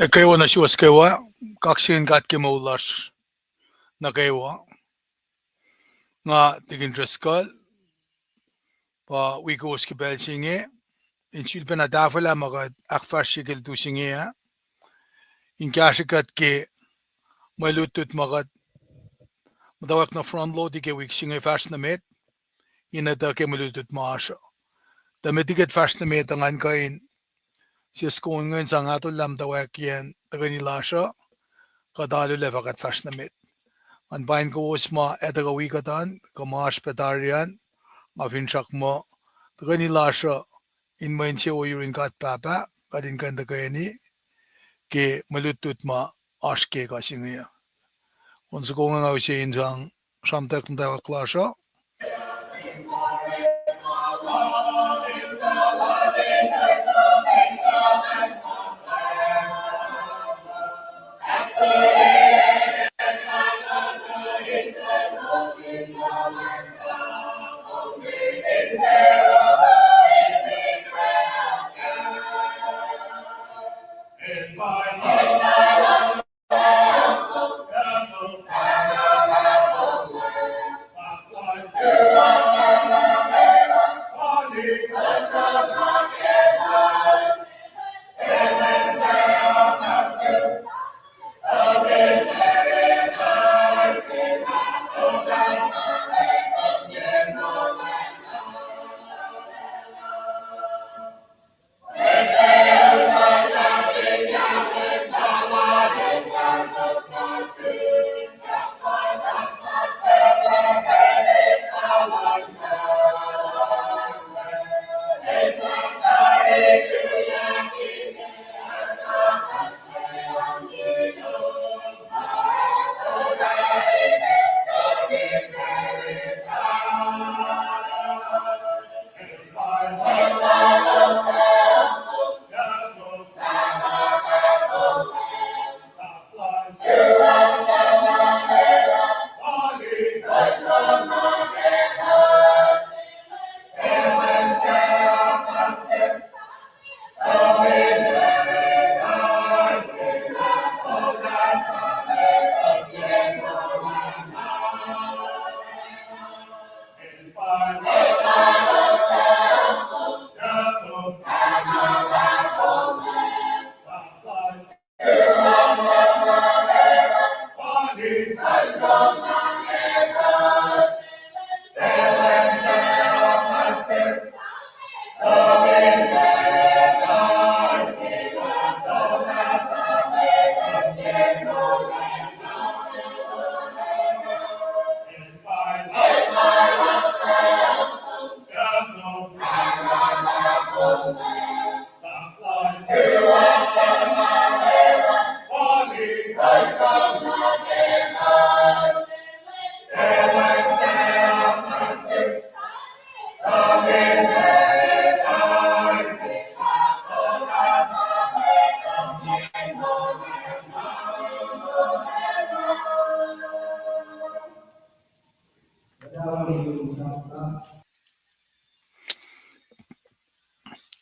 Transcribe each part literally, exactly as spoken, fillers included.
Ac kwewa nuh suwos kwewa, kaksakihn God ke moul lasr nuh kwewa. Nga Tikin Driscoll, pa wi kowos ke pacl se inge, in sulpacna tahfwelah ma kuht ahkfahsrye ke lutu se inge ah, in kahsrwe kuht ke mwe lutlut ma kuht muhtwacwacack na front load ke wik se inge fahsr nuh met, in etuh ke mwe lutlut ma oasr uh. Tuh met liki kuht fahsr nuh met uh, ngan kuh in siskongo in sang ahtolah muhtwacwacackiyacn tuhkweni lasr uh, kuht alu lah fah kuht fahsr nuh met. Ngan paing kowos ma etuh kuh wi kuht an, kuh ma oasr pac tari an, nga finsrak muh tuhkweni lasr uh in mwe insewowo yurin God Pahpah, kuht in kuh in tuhkweni ke mwe lutlut ma oasr ke ekuh se inge uh. On soko inge nga use in sang sramtweack muhtwacwacack lasr uh.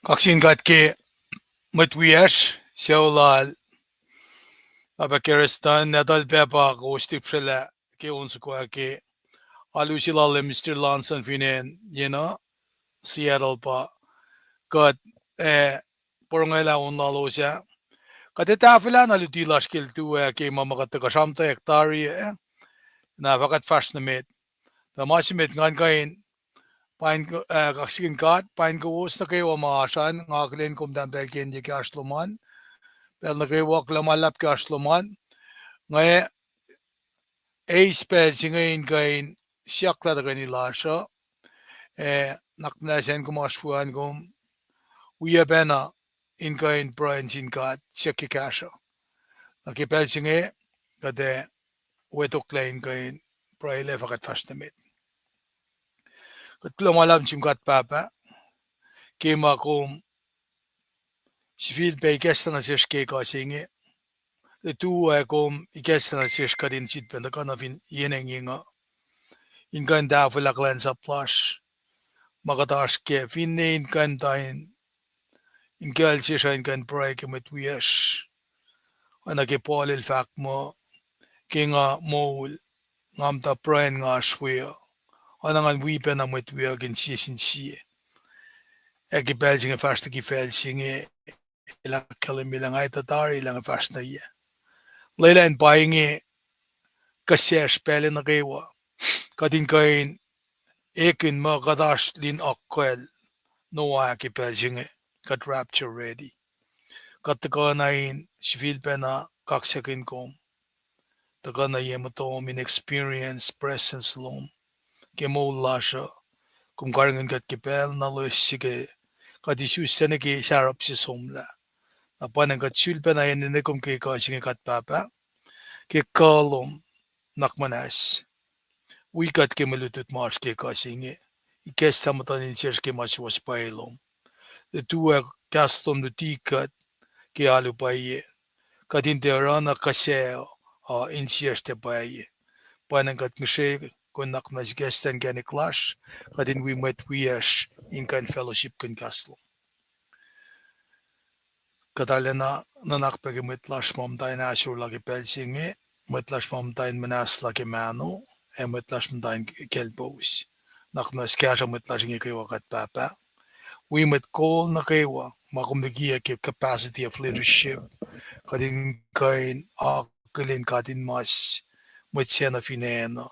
Kaksakihn God ke mwet wiyacsr, sucu lal Pahpah Kerestan, nahtuhl pac pa kowos lihpsrelah ke on soko ah ke alu se lal Mister Lanson fin acn yenuh Seattle pa kuht, eh, porongolah on lalos ah. Kuht ac tahfwelah na luti lasr ke lutu ah ke ma ma kuht tuhkuh sramtweack tari ah, na fah kuht fahsr nuh met. Tuh ma se met ngan kuh in paing, eh, kaksakihn God, paing kowos nuh kwewa ma oasr an, nga akihlen kom tahmtahel ke inge ke oasr lom an. Pacl nuh kwewa kuloh ma luhlahp ke oasr lom an. Nga eis pacl se inge in kuh in siyucklah tuhkweni lasr uh, eh, nuhnak muhnahs acn kom oasr we an kom wi pacna in kuh in pruhe nuh sin God siyuck ke kahsruh. Na ke pacl se inge, kuht ac wetoklac in kuh in pruhe lah fah kuht fahsr nuh met. Kuht kuloh ma luhlahp nuh sum God Pahpah, ke ma kom sifilpac ikacslah nuh sesr ke ekuh se inge. Lutu ac kom ikacslah nuh sesr kuht in sifilpac tuhkuh nuh fin yen inge uh, in kuh in tahfwelah kuhlwacnsap lasr. ma kuht oasr kac, finne in kuh in tuh in, in kuh el sesr in kuh in pruhe ke mwet wiyacsr. Oacna ke Paul el fahk muh, ke nga moul, nga muhta pruhe in nga oasr we uh. Oacna ngan wi pacna mwet wiyuck in sie sin sie. Ac ke pacl se inge fahsr liki facl se inge, el ahkkahlwemye lah nga etuh tari lah nga fahsr nuh yac. Lwelah in pa inge kuhsesr pacl nuh kwewa. Kuht in kuh in ekihn muh kuht oasr lin okwacl Noah ke pacl se inge, kuht rapture ready. Kuht tuhkuh na in sifilpacna kaksakihn kom. Tuhkuh na ye muhtom in experience presence lom ke moul lasr uh. Kom karihngihn kuht ke pacl na loes se ke kuht isusla nuh ke sarap se somlah. Na pa ingacn kuht sulpacna enenwe kom ke ekuh se inge kuht Pahpah. Ke kuh lom, nuhnak muhnahs. Wi kuht ke mwe lutlut ma oasr ke ekuh se inge. Ikacslah muhtuhn insiyacsr ke ma suwohs pwacye lom. Tuh ac kahs lom luti kuht ke alu pwacye. Kuht in tiac oruh na kuhsac uh insiyacsr tiac pwacye. Pa ingacn kuht ngihsre, kom nuhnak muhnahs ikacslah inkacnek lasr, kuht in wi mwet wiyacsr in kuh in fellowshipkihn kahs lom. Kuht arulacna nuhnak pac ke mwet lasr ma muhta in ahsorlah ke pacl se inge, mwet lasr ma muhta in muhnahslah ke mahno, ac mwet lasr muhta in kaclpous. Nuhnak muhnahs kahsruh mwet lasr inge kwewa kuht Pahpah. Wi mwet kol nuh kwewa ma kom likiyac ke capacity of leadership, kuht in kuh in akihlen katinmas mwet sacna fin acn uh,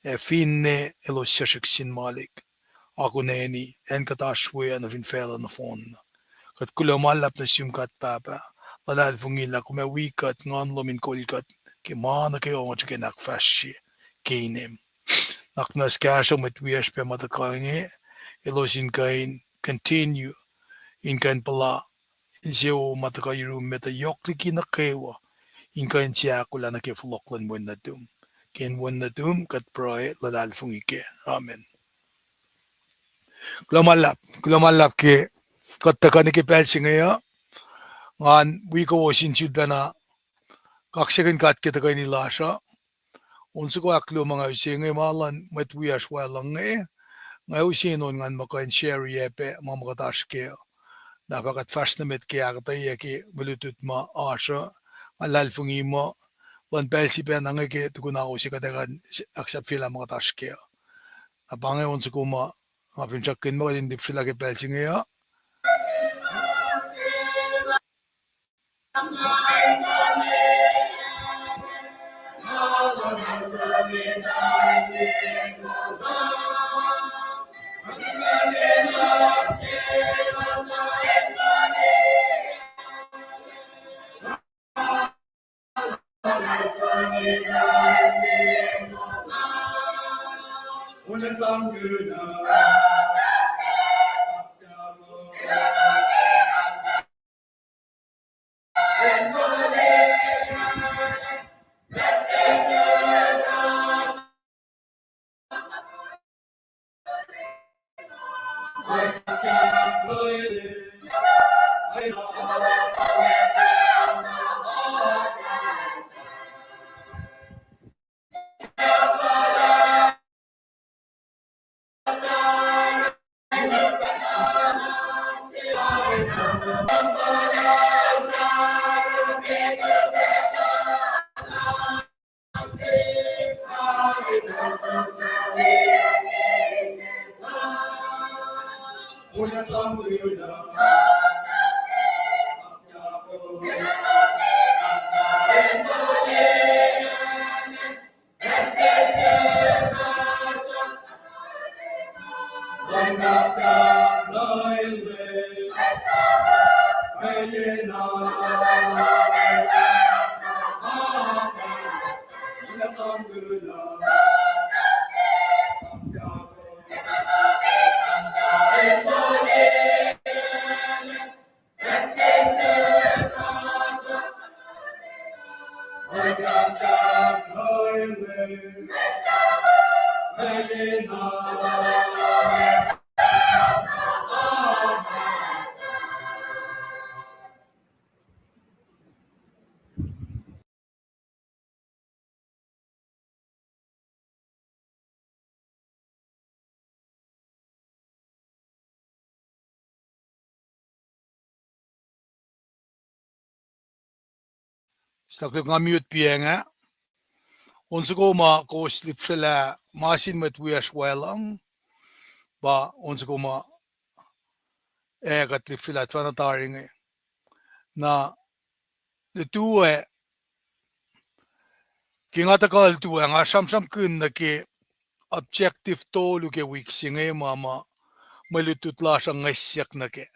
ac finne elos sesr sihk sin malik, akuneni acn kuht oasr we uh nuh fin facluh nohfohn. Kuht kuloh ma luhlahp nuh sum kuht Pahpah, luhlahlfongi lah kom ac wi kuht, nguhn lom in kol kuht ke ma nuh kwewa ma srihke in ahkfahsrye ke inem. Nuhnak muhnahs kahsruh mwet wiyacsr pac ma tuhkuh inge, elos in kuh in continue in kuh in puhla insewowo ma tuhkuh yurum met uh yohk liki nuh kwewa, in kuh in seahkolah nuh ke fohlohk luhn wen nuhtum. Ke inen wen nuhtum kuht pruhe, luhlahlfongi kac. Amen. Kuloh ma luhlahp, kuloh ma luhlahp ke kuht tuhkuh nuh ke pacl se inge uh. Ngan wi kowos in sulpacna kaksakihn God ke tuhkweni lasr uh. On soko ahkluo ma nga use inge ma luhn mwet wiyacsr wacluh inge. Nga use in on ngan muh kuh in share-i pac ma ma kuht oasr kac. Na fah kuht fahsr nuh met ke ahkuhtweyac ke mwe lutlut ma oasr uh. Nga luhlahlfongi muh luhn pacl sifacna inge ke tukun ao se kuht ac kuh in ahksahfyelah ma kuht oasr kac. Na pa inge on soko ma nga finsrakkihn muh kuht in lihpsrelah ke pacl se inge uh. Stakluhk nga mute piacng ah. On soko ma kowos lihpsrelah ma sin mwet wiyacsr wacluhng, pa on soko ma ac kuht lihpsrelah tuhfahna tari inge. Na lutu ah, ke nga tuhkuh lutu ah, nga sramsramkihn nuh ke objective tolu ke wik se inge ma, ma mwe lutlut lasr uh ngihsyak nuh kac.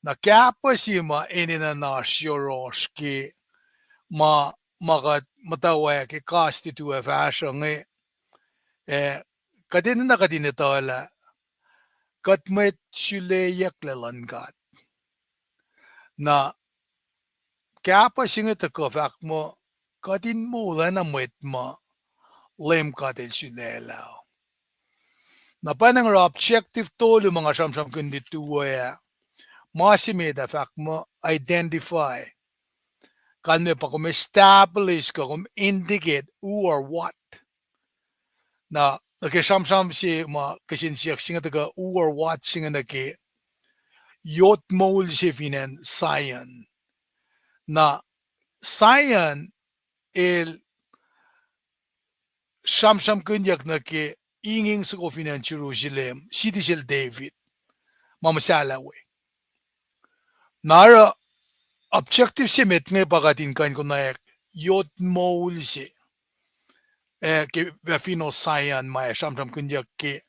Na kahpah se ma enenuh in oasr yohrohsr ke ma, ma kuht muhtwacwacack ke kahs tutu ah fahsruh inge, ah, kuht enenuh kuht in etuh lah kuht mwet suleyucklac luhn God. Na kahpah se inge tuhkuh fahk muh kuht in moul oacna mwet ma Leum God El sulaclah. Na pwacnwacng oruh objective tolu ma nga sramsramkihn lutu ah, ma se met ah fahk muh identify. Kalmac pa kom establish kuh kom indicate who or what. Na, nuh ke sramsram se ma kihsen siyuck se inge tuhkuh who or what se inge nuh ke yot moul se fin acn Zion. Na Zion el sramsramkihnyuck nuh ke inging soko fin acn Jerusalem, city sel David, ma muhsahllah we. Na oruh objective se met inge pa kuht in kuh in konwacack yot moul se, ah, ke Wafino Zion ma ac sramsramkihnyuck ke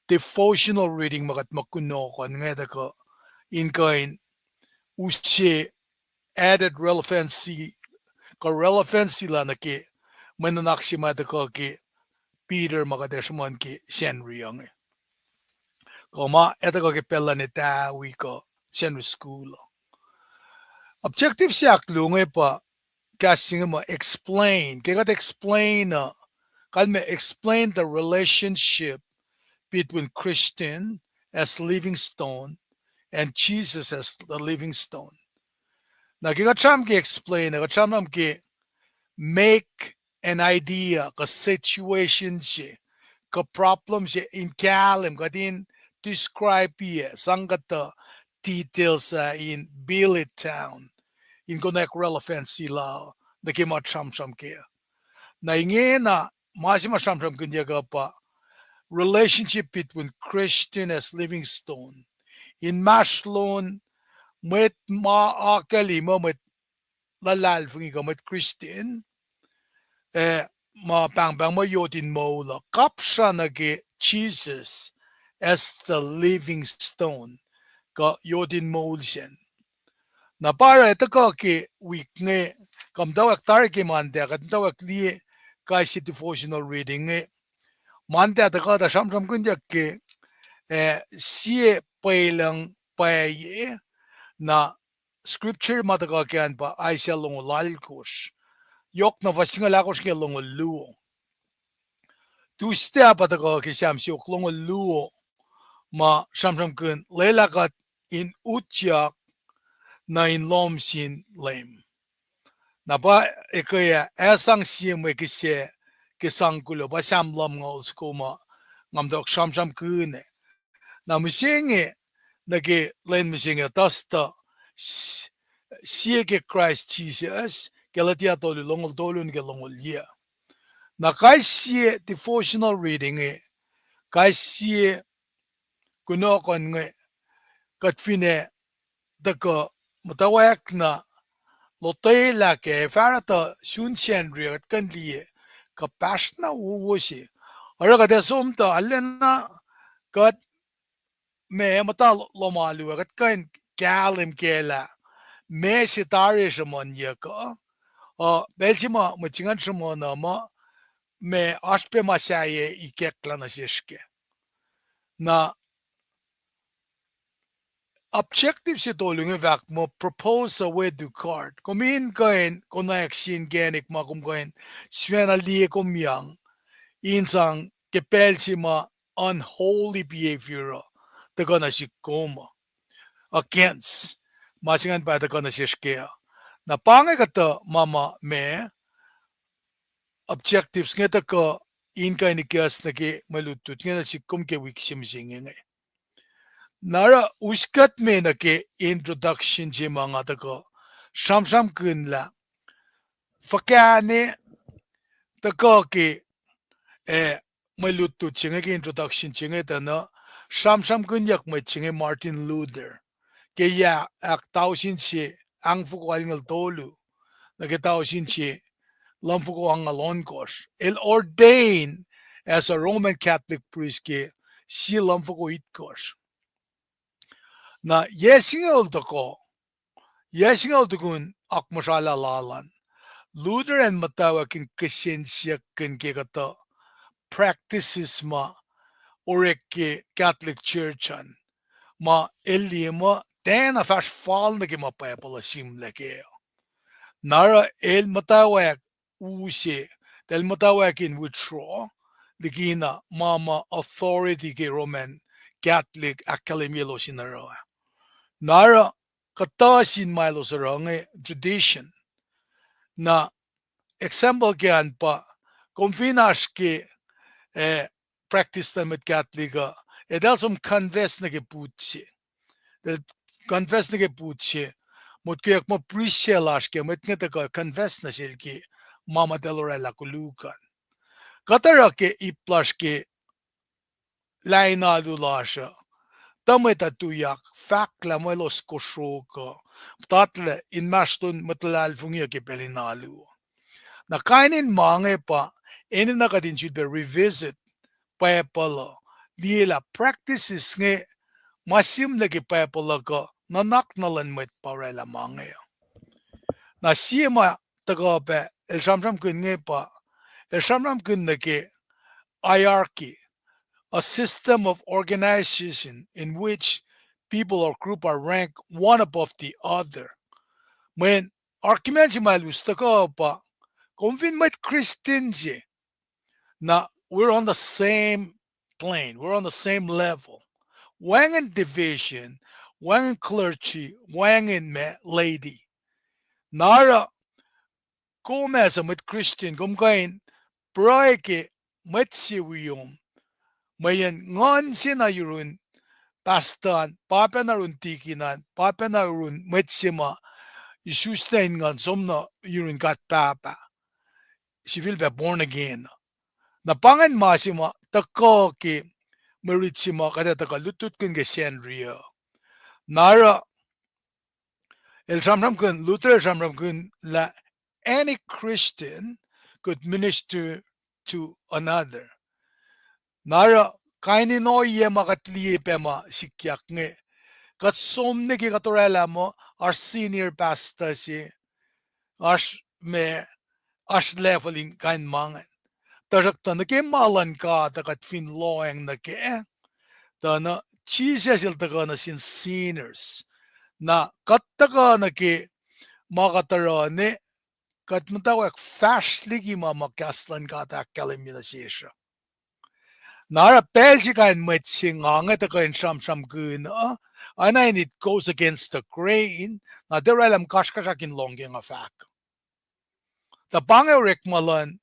devotional reading ma kuht muh kunohkohn inge tuhkuh in kuh in use added relevancy, kuh relevancy la nuh ke mwe nuhnak se ma tuhkuh ke Peter ma kuht ac sruhmuhn ke Sacnri uh inge, kuh ma ac tuhkuh ke pacl luhn etawi kuh Sacnri school uh. Objective se ahkluo inge pa kahs se inge muh explain. Ke kuht explain uh, kalmac explain the relationship between Christian as living stone and Jesus as the living stone. Na ke kuht sramsram ke explain uh, kuht sramsram ke make an idea kuh situation se kuh problem se in kahlwem, kuht in describe-i, sang kuhtuh details ah in build it down, in konwacack relevancy la nuh ke ma sramsram kac. Na ingena ma se ma sramsramkihnyuck uh pa relationship between Christian as living stone. Inmahsrlon mwet ma akacl muh mwet luhlahlfongi kuh mwet Christian, ah, ma pahngpahng muh yot in moul uh, kapsra nuh ke Jesus as the living stone, kuh yot in moul sacn. Na pa oruh tuhkuh ke wik inge, kuht muhtwacwacack tari ke Monday, kuht muhtwacwacack liye kais sie devotional reading inge. Monday tuhkuh tuh sramsramkihnyuck ke, ah, sie pwelucng pwacye, na scripture ma tuhkuh ke an pa Isaiah longoul alkosr, yohk na fuhs singucul ahkosr ke longoul luo. Tuesday pa tuhkuh ke Sam siofok longoul luo, ma sramsramkihn lwelah kuht in utyak nuh in lohm sin Leum. Na pa ekuh ah, ac sang sie mwe kihsac ke sang kuloh, pa Sam lumngaul soko ma nga muhtwacwacack sramsramkihn. Na mihsenge, nuh ke lwen mihsenge, tuhstuh, s-, sie ke Kraist Jisus, Galatia tolu longoul tolu nuh ke longoul yuc. Na kais sie devotional reading inge, kais sie kunohkohn inge, kuht fin ac tuhkuh muhtwacwacack na lotwelah kac, ac fahsruh tuh sun Sacnri uh kuht kuh in liye kuhpahsr na wowo se. Oruh kuht ac som tuh arulacna kuht ma muhta lohm alu ah kuht kuh in kahlwem kac lah meac se tari sruhmuhnyuck uh, uh, pacl se ma mwet se ingacn sruhmuhn uh muh, ma oasr pac ma sahyac ikacklah nuh sesr kac. Na objective se tolu inge fahk muh propose a way to God. Kom in kuh in konwacack sie inkacnek ma kom kuh in sifacna liye kom yang in sang ke pacl se ma unholy behavior uh tuhkuh nuh sihk kom uh, against ma se ingacn pa tuhkuh nuh sesr kac uh. Na pa inge kuhtuh ma ma ma objectives inge tuhkuh in kuh in ikacs nuh ke mwe lutlut inge nuh sihk kom ke wik se mihsenge inge. Na oruh us kuht me nuh ke introduction se ma nga tuhkuh sramsramkihn lah fuhkah ne, tuhkuh ke, eh, mwe lutlut se inge ke introduction se inge tuh na, sramsramkihnyuck mwet se inge Martin Luther. Ke yac ahk tausin se ahngfoko alngoul tolu nuh ke tausin se luhmfoko angngaul ohnkohsr, el ordain as a Roman Catholic priest ke sie luhmfoko itkohsr. Na yac singucul toko, yac singucul tukun akmuhsralah lal an, Luther el muhtwacwacack in kihsen siyuck kihn ke kuhtuh practices ma orek ke Catholic Church an, ma el liye muh tiacna fahsr fal nuh ke ma Bible uh sihmlac kac. Na oruh el muhtwacwacack use, el muhtwacwacack in withdraw likina ma ma authority ke Roman Catholic ahkkahlwemye elos in oruh ah. Na oruh kuhtuh sin ma elos oruh inge tradition. Na example ke an pa, kom fin oasr ke, eh, practice luhn mwet Catholic uh, eltahl som confess nuh ke put se. Eltahl confess nuh ke put se, motkweyuck muh priest se lasr ke mwet inge tuhkuh confess nuh sel ke ma ma eltahl orwaclah koluk an. Kuht oruh ke ip lasr ke lain alu lasr uh, tuh mwet uh tuyak fahk lah muh elos kosro kuh puhtatlac inmahsrlon mwet luhlahlfongi uh ke pacl in alu. Na kain in ma inge pa enenuh kuht in sifilpac revisit Bible uh, liye lah practices inge ma sihmlac ke Bible uh kuh nuhnak na luhn mwet pa orwaclah ma inge uh. Na sie ma tuhkuh pac el sramsramkihn inge pa, el sramsramkihn nuh ke hierarchy, a system of organization in which people or group are ranked one above the other. Mweyen argument se ma el us tuhkuh pa, kom fin mwet Christian se, na we're on the same plane, we're on the same level. Wacngihn division, wacngihn clergy, wacngihn ma laity. Na oruh kom as a mwet Christian, kom kuh in pruhe ke mwet se wiom, mweyen nguhn se na yurun pastor an, pa pacna yurun tikin an, pa pacna yurun mwet se ma isuslac in nguhn, som na yurun God Pahpah, sifilpac born again. Na pa ingacn ma se ma tuhkuh ke mwe rit se ma kuht ac tuhkuh lutlutkihn ke Sacnri uh. Na oruh el sramsramkihn, Luther el sramsramkihn lah any Christian could minister to another. Na oruh kain in ohiyac ma kuht liye pac ma sikyak inge, kuht som nuh ke kuht orwaclah muh oasr senior pastor se, oasr ma, oasr level in kain ma ingacn. Tuhsruhktuh nuh ke ma luhn God uh kuht fin lohacng nuh kac, tuh na Jisus el tuhkuh nuh sin sinners. Na kuht tuhkuh nuh ke ma kuht oruh ne, kuht muhtwacwacack fahsr liki ma ma kahs luhn God ahkkahlwemye nuh sesr uh. Na oruh pacl se kain mwet se nga inge tuhkuh in sramsramkihn uh, oacna in it goes against the grain, na tiac orwaclah muh kasrkuhsrak in lohng ke nga fahk. Tuh pa inge orekma luhn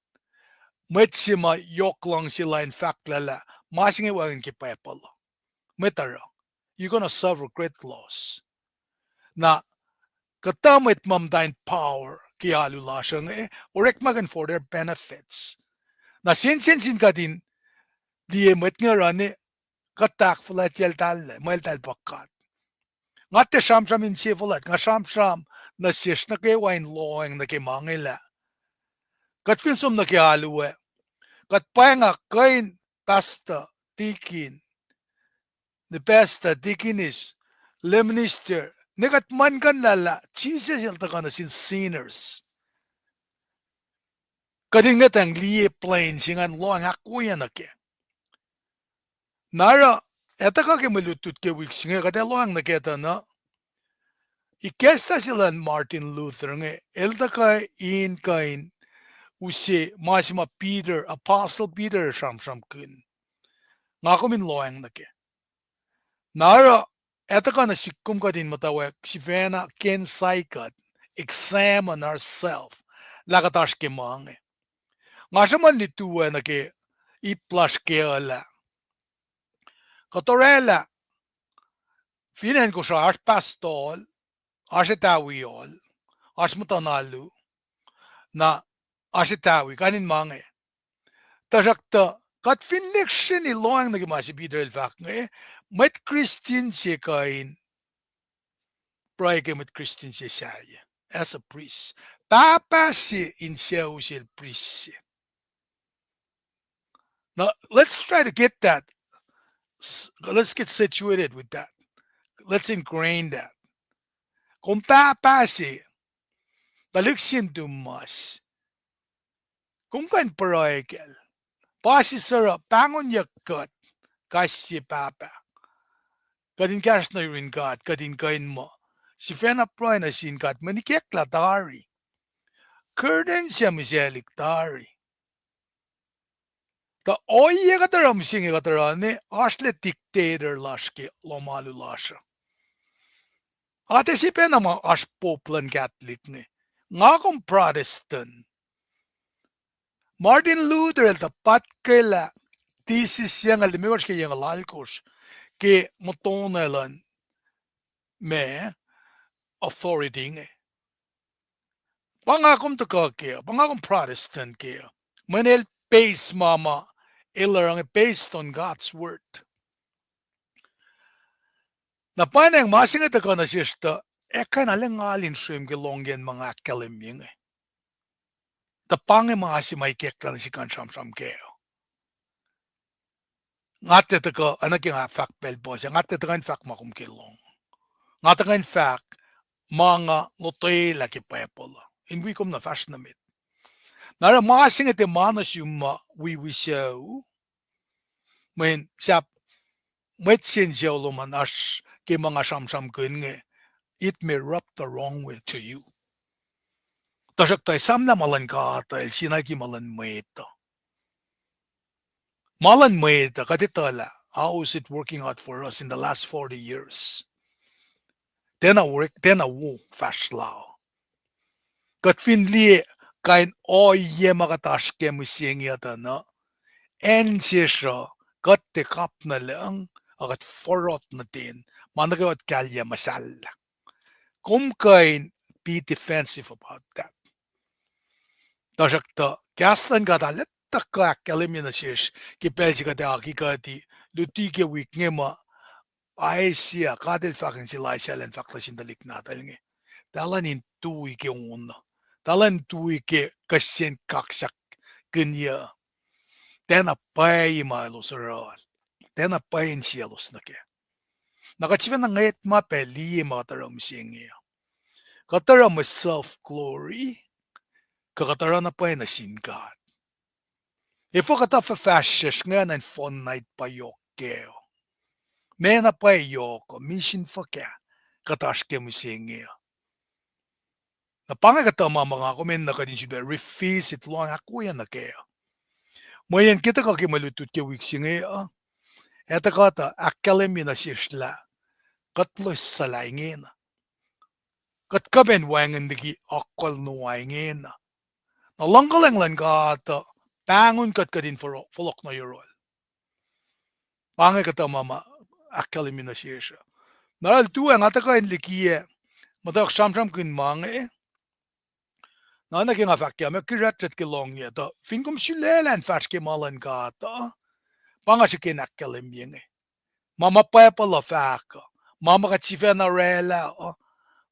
mwet se ma yohk luhngse lal in fahk lah, lah ma se inge wacngihn ke Bible uh. Mwet oruh, you're gonna suffer great loss. Na kuhtuh mwet ma muhta in power ke alu lasr uh inge, orekmakihn for their benefits. Na sensen sin kuht in liye mwet inge oruh ne, kuht ahkfuhlwactyacltahl, mwe eltahl pa God. Nga tiac sramsram insefuhlwact, nga sramsram nuh sesr nuh kwewa in lohacng nuh ke ma inge lah kuht fin som nuh ke alu ah, kuht pwacnga kuh in pastor, tikin, ne pastor, tikinis, lay minister, ne kuht muhlkuhnlah lah Jisus el tuhkuh nuh sin sinners. Kuht in ngetang liye plane se ingacn lohacng ahkwoye nuh kac. Na oruh, ac tuhkuh ke mwe lutlut ke wik se inge, kuht ac lohacng nuh kac tuh na, ikacslah se luhn Martin Luther inge, el tuhkuh in kuh in use ma se ma Peter, Apostle Peter sramsramkihn. Nga kom in lohacng nuh kac. Na oruh, ac tuhkuh nuh sihk kom kuht in muhtwacwacack sifacna ke insight kuht, examine ourselves, lah kuht oasr ke ma inge. Nga sruhmuhn lutu ah nuh ke ip lasr ke uh lah kuht orwaclah, fin acn Kosrae oasr pastol, oasr etawi ol, oasr muhtuhn alu, Na oasr etawi, kain in ma inge. Tuhsruhktuh, kuht fin lihksreni lohacng nuh ke ma se Peter el fahk inge, mwet Christian se kuh in pruhe ke mwet Christian se sahyac, as a priest. Pahpah se in sucu sel priest se. Now, let's try to get that. S-, let's get situated with that. Let's ingrain that. Kom pahpah se, tuhlihk sin tuhmwacl, kom kuh in pruhe kacl. Pa se suc oruh pahngonyuck kuht, kais sie pahpah. Kuht in kahsruh nuh yurin God, kuht in kuh in muh sifacna pruhe nuh sin God, mwe ikacklah tari. Curtain se mihsaclihk tari. Tuh ohiyac kuht oruh mihsenge kuht oruh ne, oasr lah dictator lasr ke lohm alu lasr uh. Atac se pacna ma oasr Pope luhn Catholic inge. Nga kom Protestant. Martin Luther el tuh patkwelah thesis se ingacn limekohsr ke yac singucul alkosr ke muhtuhnoa luhn ma authority inge. Pa nga kom tuhkuh kac, pa nga kom Protestant kac. Mweyen el base ma ma el oruh inge based on God's word. Na pwacnwacng ma se inge tuhkuh nuh sesr tuh, ac kuh in arlac ngal in srem ke lohng yen ma nga ahkkahlwemye inge. Tuh pa inge ma se ma ikacklah nuh sihk ngan sramsram kac. Nga tiac tuhkuh, oacna ke nga fahk pacl puhs ah, nga tiac tuhkuh in fahk ma kom ke lohng. Nga tuhkuh in fahk ma nga lotwelah ke Bible uh in wi kom nuh fahsr nuh met. Na oruh ma se inge tiac ma nuh sum ma wiwi sucu, mweyen sahp mwet se in sucu lom an oasr ke ma nga sramsramkihn inge, it may rub the wrong way to you. Tuhsruhktuh esamlah ma luhn God uh el sinaki ma luhn mwet uh. Ma luhn mwet uh, kuht etuh lah, how is it working out for us in the last forty years? Tiacna wo, tiacna wo fahsr la. Kuht fin liye kain ohiyac ma kuht oasr kac mihsenge uh tuh na, acn sesr uh, kuht tiac kapna lucng, a kuht forot nuh ten, ma nuh kwewa kuht kahlyac muhsahllah. Kom kuh in be defensive about that. Tuhsruhktuh kahs luhn God ah lwelah tuhkuh ahkkahlwemye nuh sesr ke pacl se kuht ac akikuhti, luti ke wik inge ma Isaiah, God el fahk nuh sel Isaiah elan fahk nuh sin tuhlihk nahtuhl inge, talan in tui ke on, talan tui ke kihsen kaksak kinyuc, tiacna pwacye ma elos oruh, tiacna pwacye insiyaclos nuh kac. Na kuht sifacna ngwet ma pac liye ma kuht oruh mihsenge uh. Kuht oruh mwe self-glory, kuh kuht oruh na pwacye nuh sin God. Efuh kuhtuh fuhfahsryucsr inge na in fohn na pa yohk kac uh? Meac na pwacye yohk uh, misin fuhkah kuht oasr ke mihsenge uh? Na pa inge kuhtuh ma ma nga kom enenuh kuht in sifilpac revisit lohng ahkwoye nuh kac uh. Mweyen ke tuhkuh ke mwe lutlut ke wik se inge uh, ac tuhkuh tuh ahkkahlwemye nuh sesr lah kuht loes sulah ingena. Kuht kuh pac in wacngihn liki akucl nuh wa ingena. Na luhngkuhlwacng luhn God uh pahngon kuht kuht in fohlo-, fohlohk nuh yohrohl. Pa inge kuhtuh ma ma ahkkahlwemye nuh sesr uh. Na el tuh nga tuhkuh in likiyac, muhtwacwacack sramsramkihn ma inge. Na nuh ke nga fahk ke ma kiratrat ke lohng yac tuh fin kom sulaclah in fahsr ke ma luhn God uh, pa nga srihke in ahkkahlwemye inge. Ma ma Bible uh fahk uh, ma ma kuht sifacna orwaclah uh,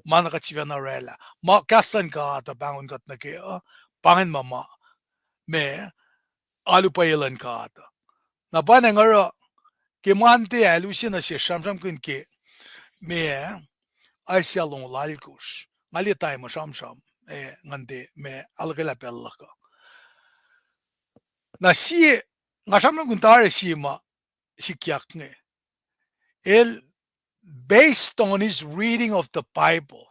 ma na kuht sifacna orwaclah. Ma kahs luhn God uh pahngon kuht nuh kac uh, pa ingacn ma ma, ma alu pwacye luhn God uh. Na pa nga oruh ke Monday ah el use nuh sesr sramsramkihn ke ma Isaiah longoul alkosr. Nga liye time uh sramsram, eh, ngan tiac ma ahluhkwelah pacl luhk uh. Na sie, nga sramsramkihn tari sie ma sikyak inge. El, based on his reading of the Bible,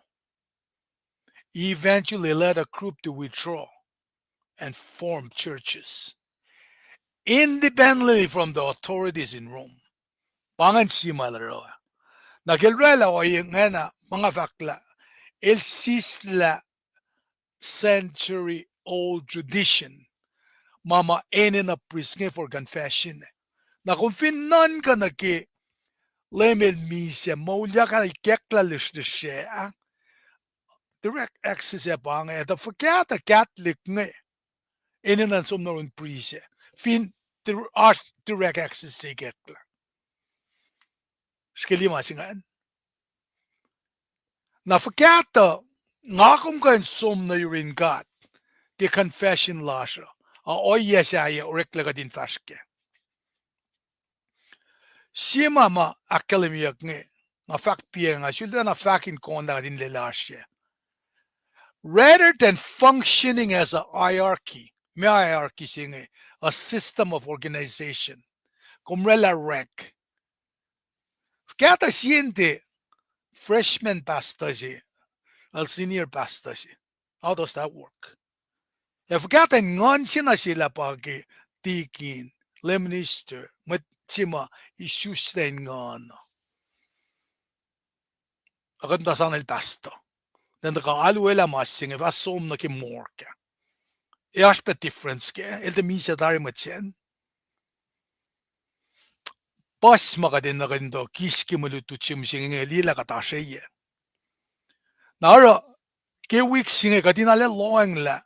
he eventually led a group to withdraw and form churches independently from the authorities in Rome. Pa ingacn sie ma el oruh. Na ke el orwaclah ohiyac ingena, ma nga fahk lah el sislah century old tradition ma ma enenuh priest inge for confession. Na kom fin nuhnkuh nuh ke Leum el misac, moulyak ah ikacklah lihsrlihsr ah, direct access ac pa inge, tuh fuhkah tuh Catholic inge enenuh in som nuh yurin priest ah, fin oasr direct access se ikacklah. Srihke liye ma se ingacn. Na fuhkah tuh nga kom kuh in som nuh yurin God ke confession lasr uh, a ohiyac sahyac oreklac kuht in fahsr kac. Sie ma ma ahkkahlwemyeyuck inge, nga fahk piac, nga sulacna fahk in konlah kuht in lwelah oasr yac. Rather than functioning as a hierarchy, ma hierarchy se inge, a system of organization. Kom oraclah rank. Fuhkah tuh sie in tiac freshman pastor se, el senior pastor se. How does that work? Ac fuhkah tuh in nguhn se na sel ah pa ke deacon, lay minister, mwet se ma isuslac in nguhn uh, a kuht muhta sang el pastor. Then tuh kuh alu elah ma se inge fah som nuh ke morgue ah. Ac oasr pac difference kac, el tuh misac tari mwet sacn. Puhs ma kuht enenuh kuht in tuh kihs ke mwe lutlut se mihsenge inge, liyelah kuht oasr yac. Na oruh, ke wik se inge kuht in arlac lohacng lah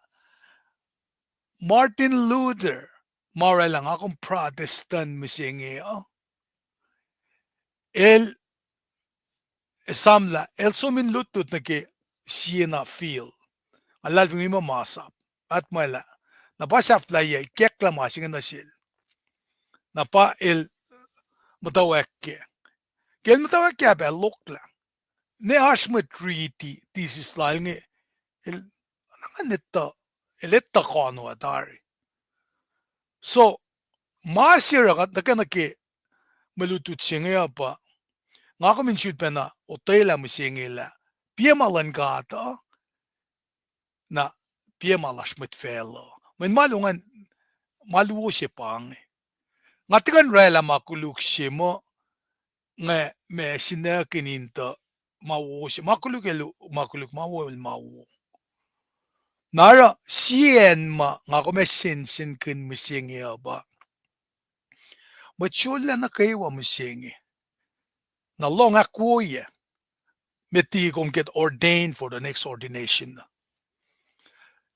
Martin Luther, ma oraclah nga kom Protestant mihsenge uh, el, esamlah el som in lutlut nuh ke sie na field. Nga luhlahlfongi ma masap, atmwaclah, na pa sahflahiyac ikacklah ma se inge nuh sel. Na pa el muhtwacwacack kac. Ke el muhtwacwacack kac pac el lohklah. Ne oasr mwet riti thesis lal inge, el, na ngan etuh, el etuh koano ah tari. So, ma se oruh kuht tuhkweni ke mwe lutlut se inge uh pa, nga kom in sulpacna otwelah mihsenge lah, piac ma luhn God uh, na piac ma lasr mwet facluh. Mweyen ma luo ngan, ma luo se pa inge. Nga tiac kuh in oraclah ma koluk se muh, nge ma sinuckihn in tuh ma wo se, ma koluk el, ma koluk, ma wo el ma wo. Na oruh sie acn ma nga kom ac sensenkihn mihsenge uh pa, mwet sollac nuh kwewa mihsenge, na lohng ahkwoyac met liki kom get ordained for the next ordination.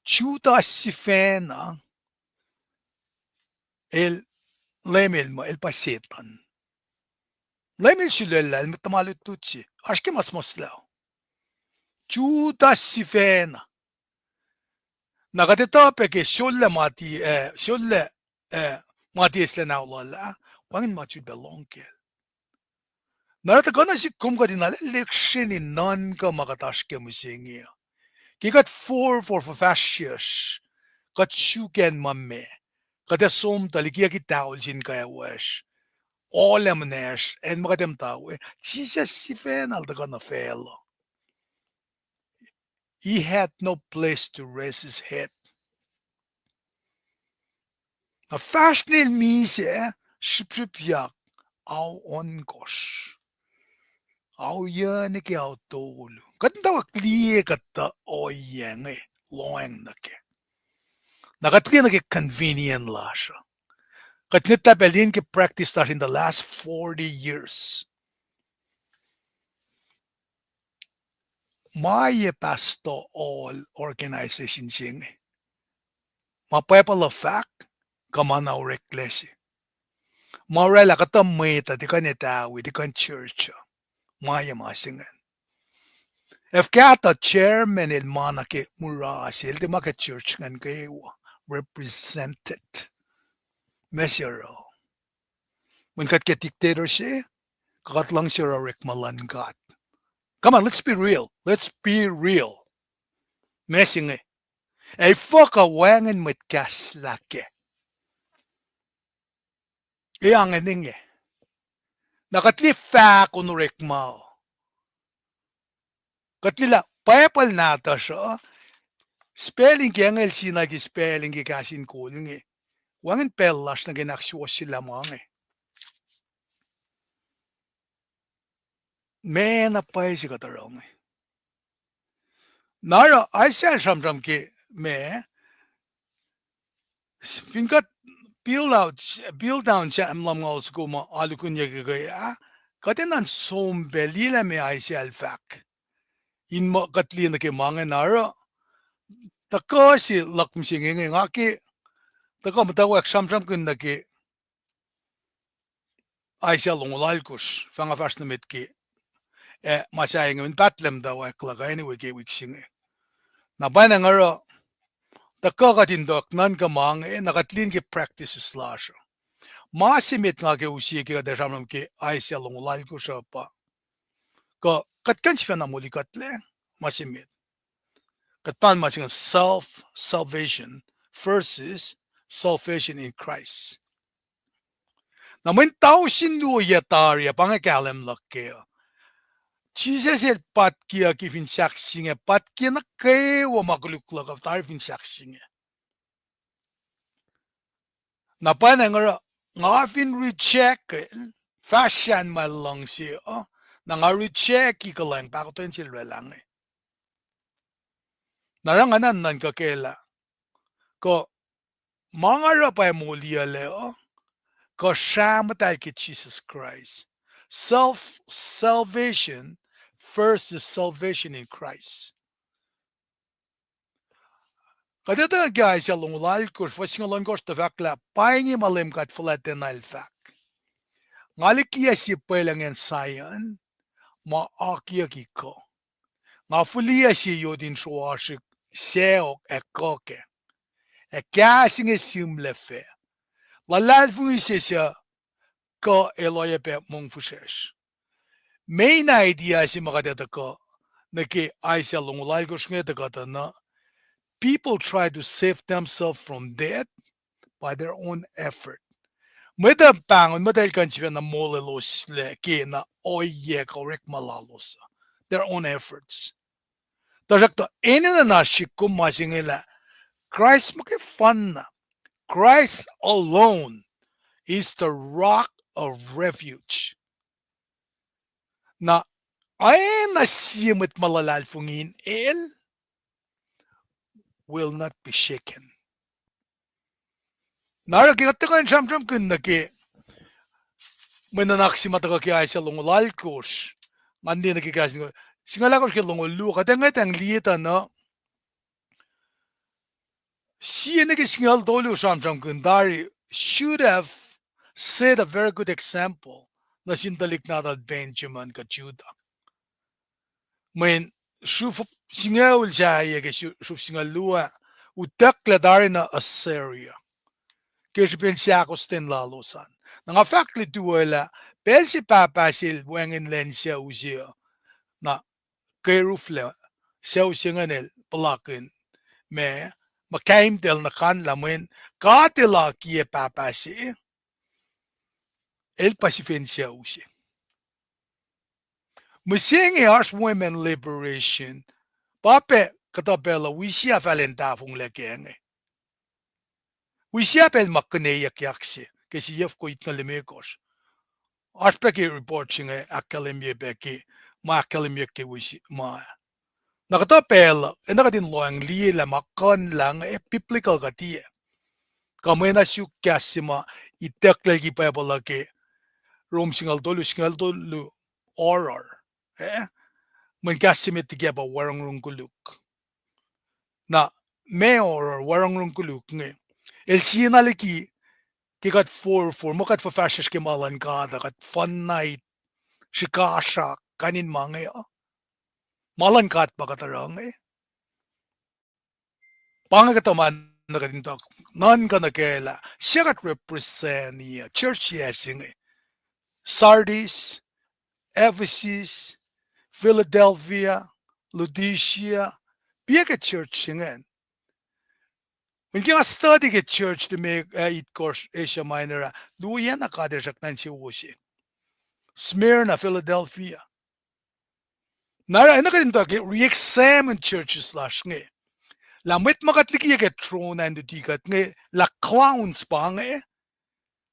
Judas sifacna, el, leum el muh el pa Setuhn. Leum el sulaclah el muhta ma lutlut se, oasr ke ma suhmuhslah. Judas sifacna. Na kuht etuh pac ke sollac ma ti, eh, sollac, eh, ma ti eislah nahulul ah, wacngihn ma sulpac lohng kacl. Na oruh tuhkuh nuh sihk kom kuht in arlac lihksreni nuhnkuh ma kuht oasr ke mihsenge uh. Ke kuht forfor fuhfahsryucsr, kuht suk acn ma meac, kuht ac som tuh likiyucki towel se in kwewacsr, ohl ac muhnahsr, acn ma kuht ac muhta we, Jisus sifacna el tuhkuh nuh facluh. He had no place to rest his head. Na fahsr nel misac, srihpsrihpyak, ao ohnkohsr. Ao yuc nuh ke ao tolu. Kuht muhtwacwacack liye kuht tuh ohiyac inge, lohacng nuh kac. Na kuht liye nuh ke convenient lasr uh. Kuht ngwetlah pac liye ke practice lasr in the last forty years. Ma ye pastor all organization se inge. Ma Bible uh fahk, kuh ma na oreklac se. Ma oraclah kuhtuh mwet uh tiac kuh in etawi, tiac kuh in church uh. Ma ye ma se ingacn. Ac fuhkah tuh chairman el ma nuh ke mura se, el tiac ma ke church ingacn kwewa represented. Ma se oruh, mweyen kuht ke dictator se, kuh kuht luhngse oruh orekma luhn God. Come on, let's be real. Let's be real. Ma se inge. Ac fuhkah wacngihn mwet kahs lah kac. E ange inge. Na kuht liye fahk on orekma. Kuht liye lah Bible nahtuhsr uh, spelling ke angel sinai ke spelling ke kahs in kol inge, wacngihn pacl lasr nuh ke in ahksuwohsyelah ma inge. Ma na pwacye se kuht oruh inge. Na oruh Isaiah el sramsram ke ma, fin kuht peel out, peel down Sam lumngaul soko ma alukunyuck ke ah, kuht enenuh in som pac liyelah ma Isaiah el fahk. in muh kuht liye nuh ke ma inge na oruh, tuhkuh se luhk mihsenge inge nga ke, tuhkuh muhtwacwacack sramsramkihn nuh ke Isaiah longoul alkosr, fah nga fahsr nuh met ke, eh, ma sahyac inge in pahtlac muhtwacwacack luhk anyway ke wik se inge. Na pwacnwacng oruh, tuhkuh kuht in tuhk nuhnkuh ma inge, na kuht liye ke practices lasr uh. Ma se met nga ke use ke kuht ac sramsram ke Isaiah longoul alkosr uh pa, kuh kuht kuh in sifacna moli kuhtlac, ma se met. Kuht pa ma se inge self-salvation versus salvation in Christ. Na mweyen tausin luo yac tari ah pa inge kahlwem luhk kac uh. Jisus el patkiyucki fin sahk se inge, patkiyac nuh kwewa ma koluk luhk uh tari fin sahk se inge. Na pwacnwacng oruh, nga fin reject el, fahsr sacn ma el luhngse uh, na nga reject-i kuhlwacng pahkotwen sel oraclah inge. Na oruh nga na nuhnkuh kac lah, kuh ma nga oruh pa moliyuclac uh, kuh srah muhtahl ke Jisus Kraist. Self-salvation versus salvation in Christ. Kuht etuh ke Isaiah longoul alkosr, fuhs singucul ohnkohsr tuh fahk lah pa inge ma Leum God fuhlwactacna el fahk: Nga likiyac sie pwelucng acn Zion, ma akiyucki kuh. Nga fihliyac sie yot in sroasrihk sacohk ac kuh kac, ac kahs inge sihmlac fac. Luhlahlfongi se suc kuh el oacyacpac mongfihsrwacsr. Main idea se ma kuht etuh kuh nuh ke Isaiah longoul alkosr inge tuh kuhtuh na, people try to save themselves from death by their own effort. Mwet uh pahngon, mwet uh el kuh in sifacna molweloslac ke na ohiyac kuh orekma lalos uh, their own efforts. Tuhsruhktuh enenuh na srihk kom ma se inge lah Kraist muhkwena, Christ alone is the rock of refuge. Na oacna sie mwet ma luhlahlfongi in el will not be shaken. Na oruh ke kuht tuhkuh in sramsramkihn nuh ke mwe nuhnak se ma tuhkuh ke Isaiah longoul alkosr, ngan liye nuh ke kahs singucul ahkosr ke longoul luo, kuht ngwetacng liye tuh na sie nuh ke singucul tolu sramsramkihn tari should have set a very good example nuh sin tuhlihk nahtuhl Benjamin kuh Judah. Mweyen sruf singucul sahyac ke sruf singucul luo ah, utucklac tari na Assyria ke srihpen sahkosten lalos an. Na nga fahk luti lah pacl se pahpah sel wacngihn lwen sucu se uh, na keruflac sucu se ingacn el puhlakihn ma, ma kaimtacl nuh kanlah mweyen God El akiyac pahpah se, el pa sifen sucu se. Mihsenge oasr women liberation, pa pac kuhtuh pacl uh wisea fal in tahfonglac kac inge. Wisea pacl ma kuneyuckyak se ke sie yefko itngucul limekohsr. Oasr pac ke report se inge ahkkahlwemye pac ke ma ahkkahlwemyeyuck ke wisea ma. Na kuhtuh pacl uh enenuh kuht in lohacng liye lah ma kuhnlah inge biblical kuh tiac. Kuh mwe na suk kahs se ma itucklac liki Bible uh ke Rom singucul tolu, singucul tolu, oruh, eh? Mweyen kahs se met liki ah pa warongorong koluk. Na ma oruh warongorong koluk inge, el siena liki ke kuht forfor, muh kuht fuhfahsryucsr ke ma luhn God uh, kuht fun night, srihkasrak, kain in ma inge uh. Ma luhn God pa kuht oruh inge. Pa inge kuhtuh ma nuh kuht in tuh nuhnkuh nuh kac lah suc kuht represent-i, church se inge. Sardis, Ephesus, Philadelphia, Laodicea, pa ke church se ingacn. Mweyen ke nga study ke church limekohsr Asia Minor ah, luo na God El srackna insewowo se. Smyrna, Philadelphia. Na oruh enenuh kuht in tuh ke re-examine churches lasr inge. Lah mwet ma kuht likiyac ke throne ah in luti kuht inge, lah clowns pa inge,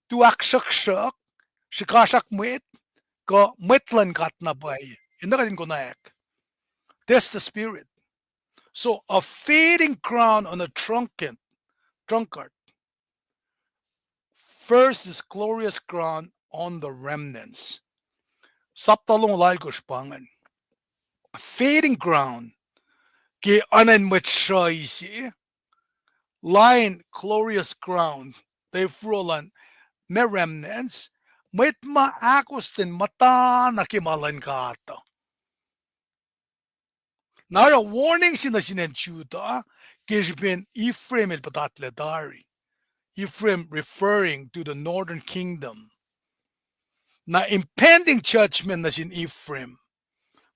tu ahksruhksruhk, srihkasrak mwet, kuh mwet luhn God na pwacye. Enenuh kuht in konwacack. Test the spirit. So a fading crown on a drunken, drunkard versus glorious crown on the remnants. Sapta longoul alkosr pa ingacn. fading crown ke oacna in mwet sruhi se, lain glorious crown, tafro luhn ma remnants, mwet ma ahkostwen muhta nuh ke ma luhn God uh. Na oruh warning se nuh sin acn Judah ke srihpen Ephraim el puhtatlac tari. Ephraim referring to the northern kingdom. Na impending judgment nuh sin Ephraim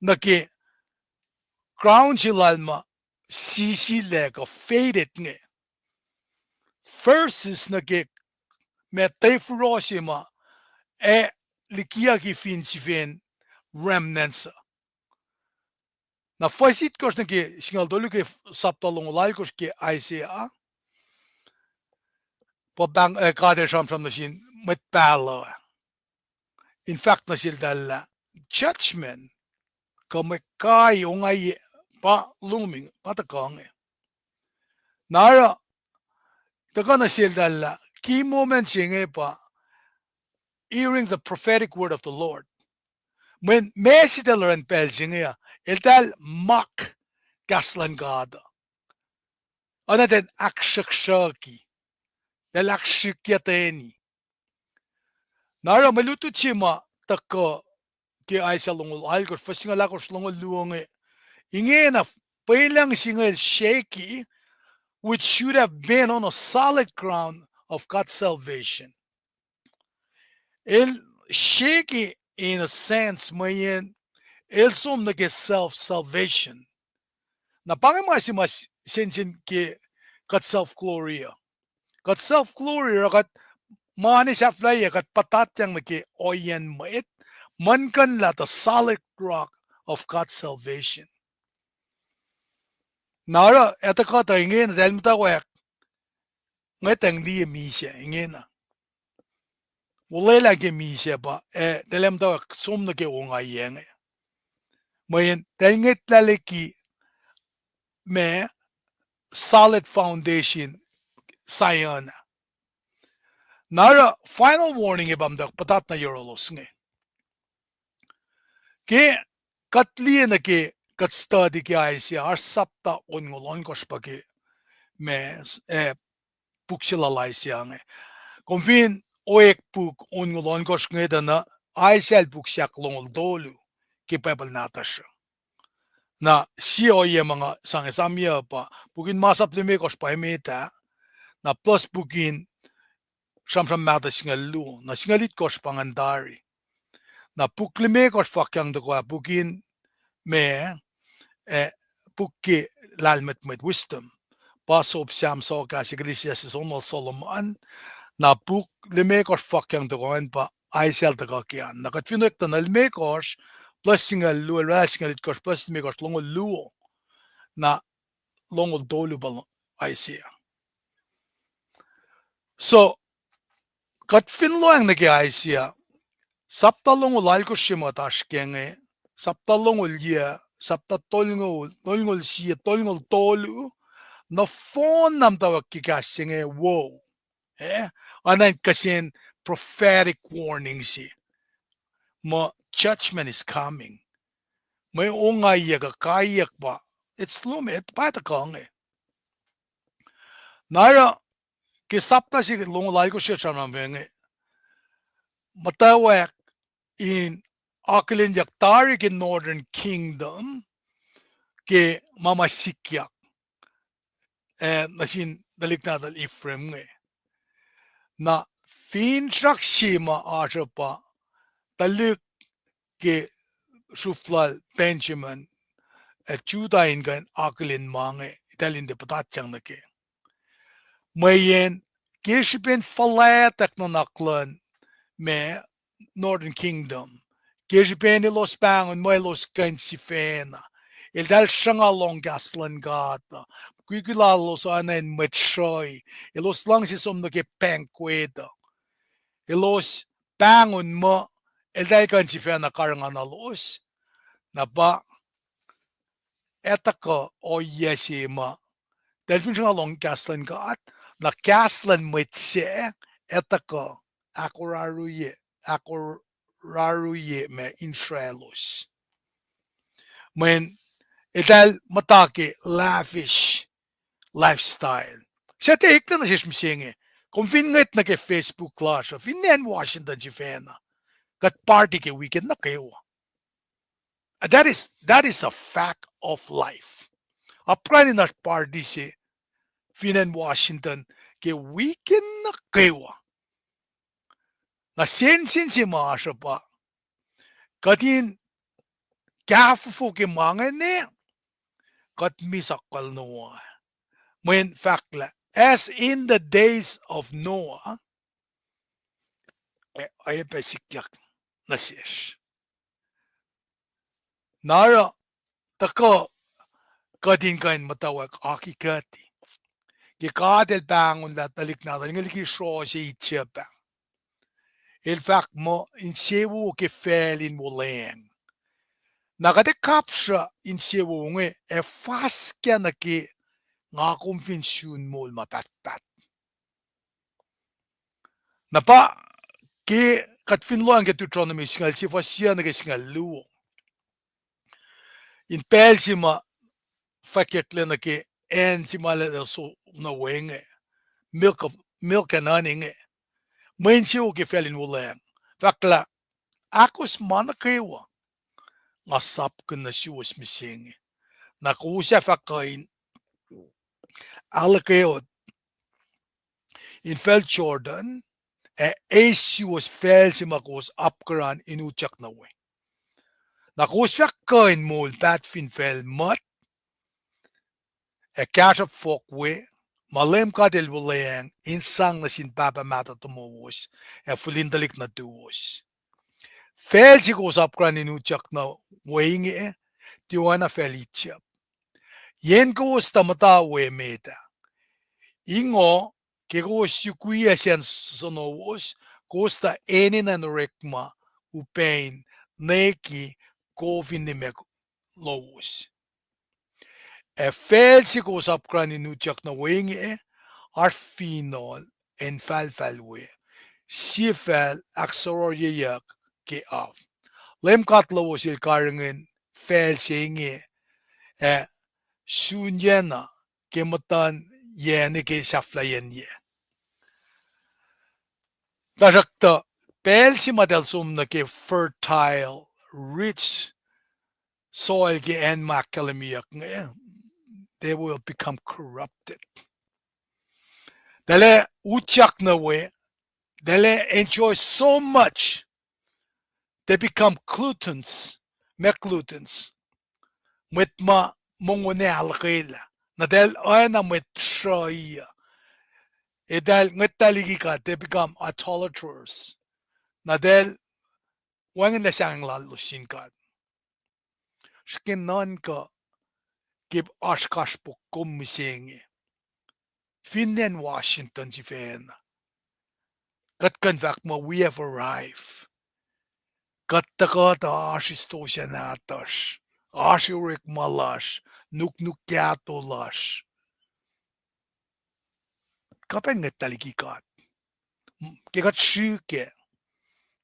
nuh ke crown se lal ma sisilac kuh faded inge, versus nuh ke ma tafro se ma ac likiyucki fin sifen remnants uh. Na fuhs itkohsr nuh ke singucul tolu ke sapta longoul alkohsr ke Isaiah, pa pahng, eh, God el sramsram nuh sin mwet pahluh. In fact, nuh seltahl lah judgment kuh mwe kai ongaiyac pa looming, pa tuhkuh inge. Na oruh tuhkuh nuh seltahl lah key moment se inge pa hearing the prophetic word of the Lord. Mweyen ma se eltahl oruh in pacl se inge uh, eltahl mock kahs luhn God uh. Oacna eltahl ahksruhksruhki, eltahl ahksrihkye tuhni. Na oruh mwe lutlut se ma tuhkuh ke Isaiah longoul alkohsr, fuhs singucul ahkosr longoul luo inge, ingena pwelucng singucul shaky, which should have been on a solid ground of God's salvation. El shaky in a sense mweyen el som nuh ke self-salvation. Na pa inge ma se ma sensen ke kuht self-glory uh. Kuht self-glory oruh kuht mani sahflahiyac kuht puhtatyang nuh ke ohiyacn mwet, muhlkuhnlah the solid rock of God's salvation. Na oruh etuh kuhtuh ingena eltahl muhtwacwacack, ngwetacng liye misac ingena. Olwelah ke misac pa, eh, eltahl muhtwacwacack som nuh ke ongaiyac inge. Mweyen eltahl ngwetlah liki ma solid foundation Zion ah. Na oruh final warning ac pa muhtwacwacack puhtat nuh yohrohlos inge. Ke kuht liye nuh ke kuht study ke Isaiah, oasr sapta onngoul ohnkohsr pa ke ma, eh, puk se lal Isaiah inge. Kom fin oek puk onngoul ohnkohsr inge tuh na Isaiah el puk se ahklongoul tolu ke Bible nahtuhsr uh. Na sie ohiyac ma nga sang esamyac pa puk in Masap limekohsr pa emet ah, na plus puk in Sramsram Mahtuh singucul luo, na singucul itkohsr pa ingacn tari. Na puk limekohsr fwackyang tohkoh ah puk in ma, eh, puk ke lahlmwetmwet, wisdom, pa Sop, Sam, Sohkahs, Ecclesiastes, Onnal Solomon. Na puk limekohsr fwackyang tohkoh ingacn pa Isaiah el tuhkuh ke an. Na kuht fin oek tuh na limekohsr plus singucul luo, el oraclah singucul itkohsr plus limekohsr, longoul luo. Na longoul tolu pa Isaiah. So, kuht fin lohacng nuh ke Isaiah, sapta longoul alkohsr se ma oasr ke inge, sapta longoul yac, sapta tolngoul, tolngoul sie, tolngoul tolu, nohfohn na muhtwacwacack ke kahs se inge wo. Eh, oacna in kihsen prophetic warning se muh judgment is coming. Mwe ongaiyac kuh kaiyuck pa, it's looming, pa tuhkuh inge. Na oruh ke sapta se longoul alkohsr se sramsram inge, muhtwacwacack in akihlenyuck tari ke Northern Kingdom ke ma ma sikyak, eh, nuh sin tuhlihk nahtuhl Ephraim inge. Na finsrak se ma oasr uh pa tuhlihk ke sruhf lal Benjamin, eh, Judah in kuh in akihlen ma inge, eltahl in tiac puhtatyang nuh ke. Mweyen ke srihpen fuhlwactack nuhnak luhn ma Northern Kingdom, ke srihpen elos pahngon muh elos kuh in sifacna, eltahl sruhnga lohng kahs luhn God uh, mukwikwi lalos oacna in mwet sruhi, elos luhngse som nuh ke banquet uh, elos pahngon muh eltahl kuh in sifacna karihngihnuhlos. Na pa etuh kuh ohiyac se ma eltahl fin sruhnga lohng kahs luhn God, na kahs luhn mwet sac etuh kuh ahkoraruye, ahkoraruye ma insraclos. Mweyen eltahl muhta ke lavish lifestyle. Suc tiac eklac nuh sesr mihsenge, kom fin ngwet nuh ke Facebook lasr uh, finne acn Washington sifacna, kuht party ke weekend nuh kwewa. That is, that is a fact of life. Apkuhran in oasr party se fin acn Washington ke weekend nuh kwewa. Na sensen se ma oasr uh pa, kuht in kahfofo ke ma ingacn, kuht misac kal Noah. Mweyen fahk lah, as in the days of Noah, oacyacpac sikyak nuh sesr. Na oruh, tuhkuh kuht in kuh in muhtwacwacack akikuhti. Ke God El pahngonlah tuhlihk nahtuhl inge liki sroh se Egypt ah, El fahk muh insewowo ke facl in wuhlweacng. Na kuht ac kapsra insewowo inge ac fuhskah nuh ke nga kom fin sun moul ma pahtpaht. Na pa ke kuht fin lohacng ke Deuteronomy singucul sie fuhs sie nuh ke singucul luo, in pacl se ma fwackyucklac nuh ke acn se ma eltahl som nuh we inge, milk of, milk and honey inge, mwe insewowo ke facl in wuhlweacng. Fahk lah, ahkos ma nuh kwewa nga sapkihn nuh suwos mihsenge. Na kowos ac fah kuh in ahluhkweot in facl Jordan, ac eis suwos facl se ma kowos apkuhran in utyak nuh we. Na kowos fah kuh in moul paht fin facl mut, ac kahsruhp fohk we, ma Leum God El wuhlweacng in sang nuh sin pahpah mahtuh tomowos, ac fihlin tuhlihk nuhtuwos. Facl se kowos apkuhran in utyak nuh we inge, tiac oacna facl Egypt. Yen kowos tuh muhta we met ah. Ingo, ke kowos yukwiyac sacn sonowos, kowos tuh enenuh in orekma upac in nweki kof in nimet lowos. Ac facl se kowos apkuhran in utyak nuh we inge, oasr finohl ac infahlfahl we, sie facl ahksohrohryeyuck ke af. Leum God lowos El karihngihn facl se inge, ac sunyacna ke muhtuhn yac nuh ke sahflahiyacn yac. Tuhsruhktuh, pacl se ma eltahl som nuh ke fertile, rich soil ke acn ma ahkkahlwemyeyuck inge, they will become corrupted. Eltahl ac utyak nuh we, eltahl ac enjoy so much, they become gluttons, ma gluttons, mwet ma mongo ne ahluhkwelah. Na eltahl oacna mwet sruhi uh. Eltahl ngwetlah liki God, they become idolaters. Na eltahl wacngihnlah sahngweng lalos sin God. Srihke nuhnkuh ke oasr kasrpok kom mihsenge. Fin acn Washington sifacna, kuht kuh in fahk muh we have arrived. Kuht tuhkuh tuh oasr stosah nahtuhsr, oasr orekma lasr, nuknuk kahto lasr. Kuht pa ngwetlah liki God. Ke kuht srihke,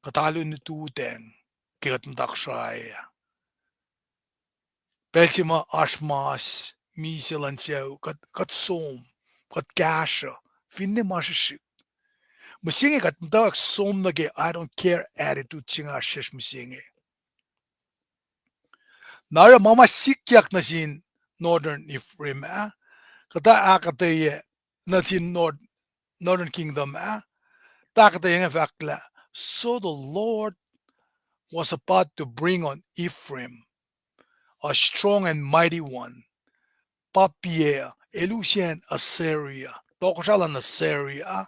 kuht alu in lututacng ke kuht muhta Kosrae ah. Pacl se ma oasr mas, misac luhn sucu, kuht, kuht som, kuht kahsruh, finne ma srihsrihk. Mihsenge kuht muhtwacwacack som nuh ke I don't care attitude se inge oasr sesr mihsenge. Na oruh ma ma sikyak nuh sin Northern Ephraim ah, kuhtuh ahkuhtweyac nuh sin North-, Northern Kingdom ah, tuh ahkuhtweyac inge fahk lah, so the Lord was about to bring on Ephraim a strong and mighty one. Pa piyac, el use acn Assyria, tohkohsrah luhn Assyria,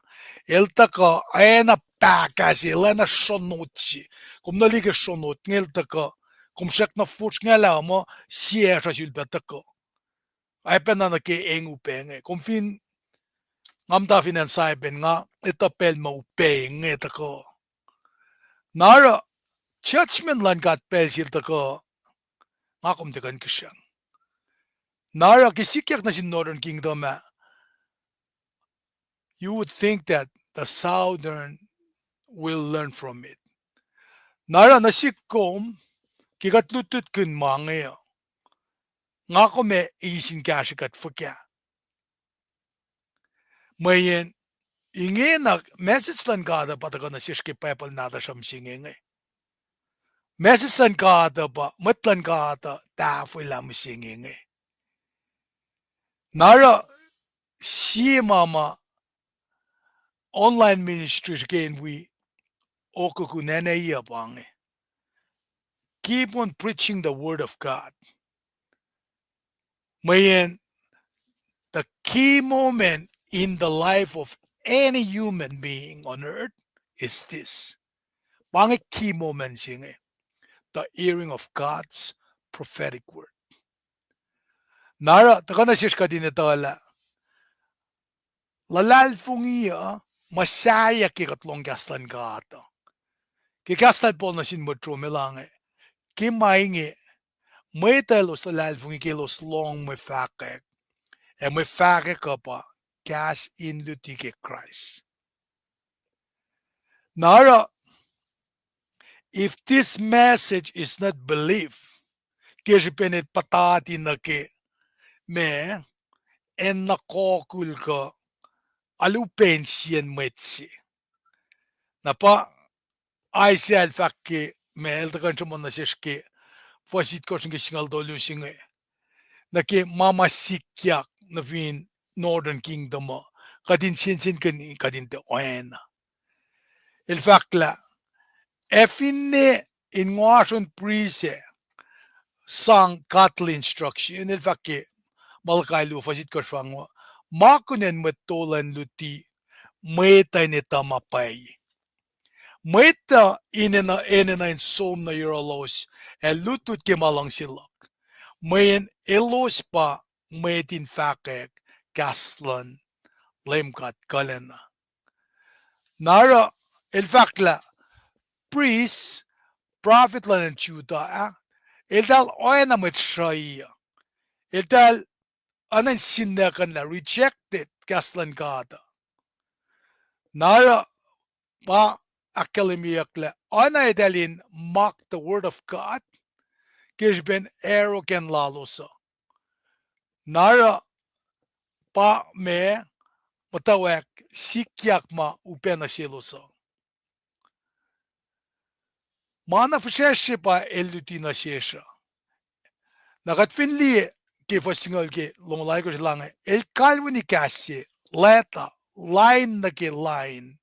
el tuhkuh oacna pahkah se, el oacna sronot se. Kom nuh liye ke sronot inge el tuhkuh, kom srackna fosrngahlah muh sie asruh sulpac tuhkuh. Oacpacna nuh ke eng upac inge. Kom fin, nga muhta fin acn Saipan, nga etuh pacl ma upac inge tuhkuh. Na oruh, judgment luhn God pacl se el tuhkuh, nga kom tiac kuh in kihsrang. Na oruh ke sikyak nuh sin Northern Kingdom ah, you would think that the Southern will learn from it. Na oruh nuh sihk kom, ke kuht lutlutkihn ma inge uh, nga kom ac eis in kahsrwe kuht fuhkah. Mweyen ingena message luhn God uh pa tuhkuh nuh sesr ke Bible nahtuhsr uh mihsenge inge. Message luhn God uh pa mwet luhn God uh tahfwelah mihsenge inge. Na oruh sie ma ma online ministry srihke in wi okokun acn uh pa inge. Keep on preaching the word of God. Mweyen the key moment in the life of any human being on earth is this. Pa inge key moment se inge, the hearing of God's prophetic word. Na oruh tuhkuh nuh sesr kuht in etuh lah luhlahlfongi uh muhsaheack ke kuht lohng kahs luhn God uh. Ke kahs lal Paul nuh sin mwet Rome el ange, ke ma inge, mwet uh elos luhlahlfongi ke elos lohng mwe fahkwack, ac mwe fahkwack uh pa kahs in luti ke Kraist. Na oruh, if this message is not believed, ke srihpen el puhtati nuh ke ma, acn na kokul kuh alu pen sien mwet se. Na pa Isaiah el fahk ke ma el tuhkuh in sruhmuhn nuh sesr ke fuhs itkohsr nuh ke singucul tolu se inge, nuh ke ma ma sikyak nuh fin Northern Kingdom uh, kuht in sensenkackihn kuht in tiac oacna. El fahk lah, ac finne in ngoasr on priest ac sang godly instruction, el fahk ke Malachi luo fuhs itkohsr fahk, ma kunacn mwet tolu in luti, mwet uh in etuh ma pwacye. Mwet uh in enenuh, enenuh in som nuh yohrohlos ac lutlut ke ma luhngse luhk, mweyen elos pa mwet in fahkwack kahs luhn Leum God kuhlacna. Na oruh el fahk lah priest, prophet luhn acn Judah ah, eltahl oacna mwet sruhi uh. Eltahl oacna in sinlakuhnlah, rejected kahs luhn God uh. Na oruh pa ahkkahlwemyeyuck lah oacna eltahl in mock the word of God ke srihpen arrogant lalos uh. Na oruh pa ma muhtwacwacack sikyak ma upac nuh selos uh. Ma na fihsracsr se pa el luti nuh sesr uh. Na kuht fin liye ke fuhs singucul ke longoul alkosr el ange, el kalweni kahs se, letter, lain nuh ke lain,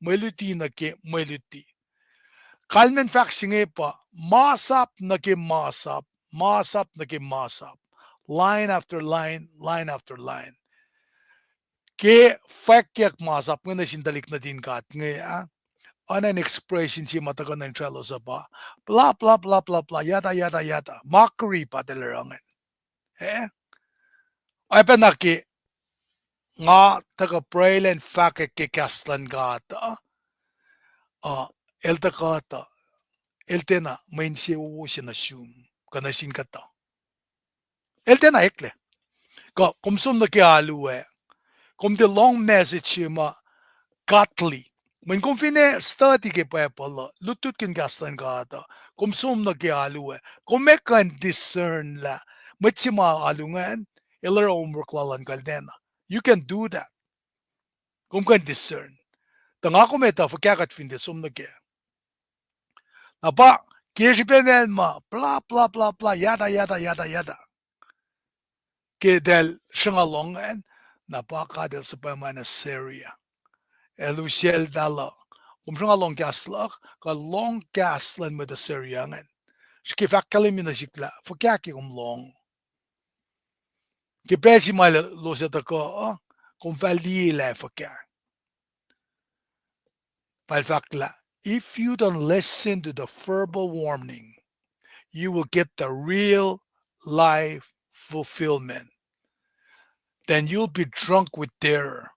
mwe luti nuh ke mwe luti. Kalmacn fahk se inge pa masap nuh ke masap, masap nuh ke masap, line after line, line after line. Ke fwackyuck masap inge nuh sin tuhlihk nuhtin God inge ah, oacna in expression se ma tuhkuh nuh in trailos uh pa blah, blah, blah, blah, blah, yada, yada, yada, mockery pa tahl oruh ingacn. Eh? Oacyacpac na ke nga tuhkuh pruhe lah in fahkwack ke kahs luhn God uh, uh, el tuhkuh tuh, el tiacna mwe insewowo se nuh sum kuh nuh sin kuhtuh. El tiacna eklac. Kuh kom som nuh ke alu ah, kom tiac lohng message se ma godly. Mweyen kom finne study ke Bible uh, lutlutkihn kahs luhn God uh, kom som nuh ke alu ah, kom ac kuh in discern lah mwet se ma alu ingacn, el oruh homework lal an kuh el tiacna. You can do that. Kom kuh in discern. Tuh nga kom etuh fuhkah kuht fin tiac som nuh kac. Na pa ke srihpen el ma blah, blah, blah, blah, yada, yada, yada, yada, ke tahl sruhnga lohng an, na pa God el suhpwacma Assyria. El usacltahl uh, kom sruhnga lohng kahs luhk, kuh lohng kahs luhn mwet Assyria ingacn. Srihke fahk kahlwem nuh sihk lah fuhkah ke kom lohng. Ke pacl se ma elos ac tuhkuh uh, kom fah liye lah fuhkah. Pa el fahk lah, if you don't listen to the verbal warning, you will get the real life fulfillment. Then you'll be drunk with terror.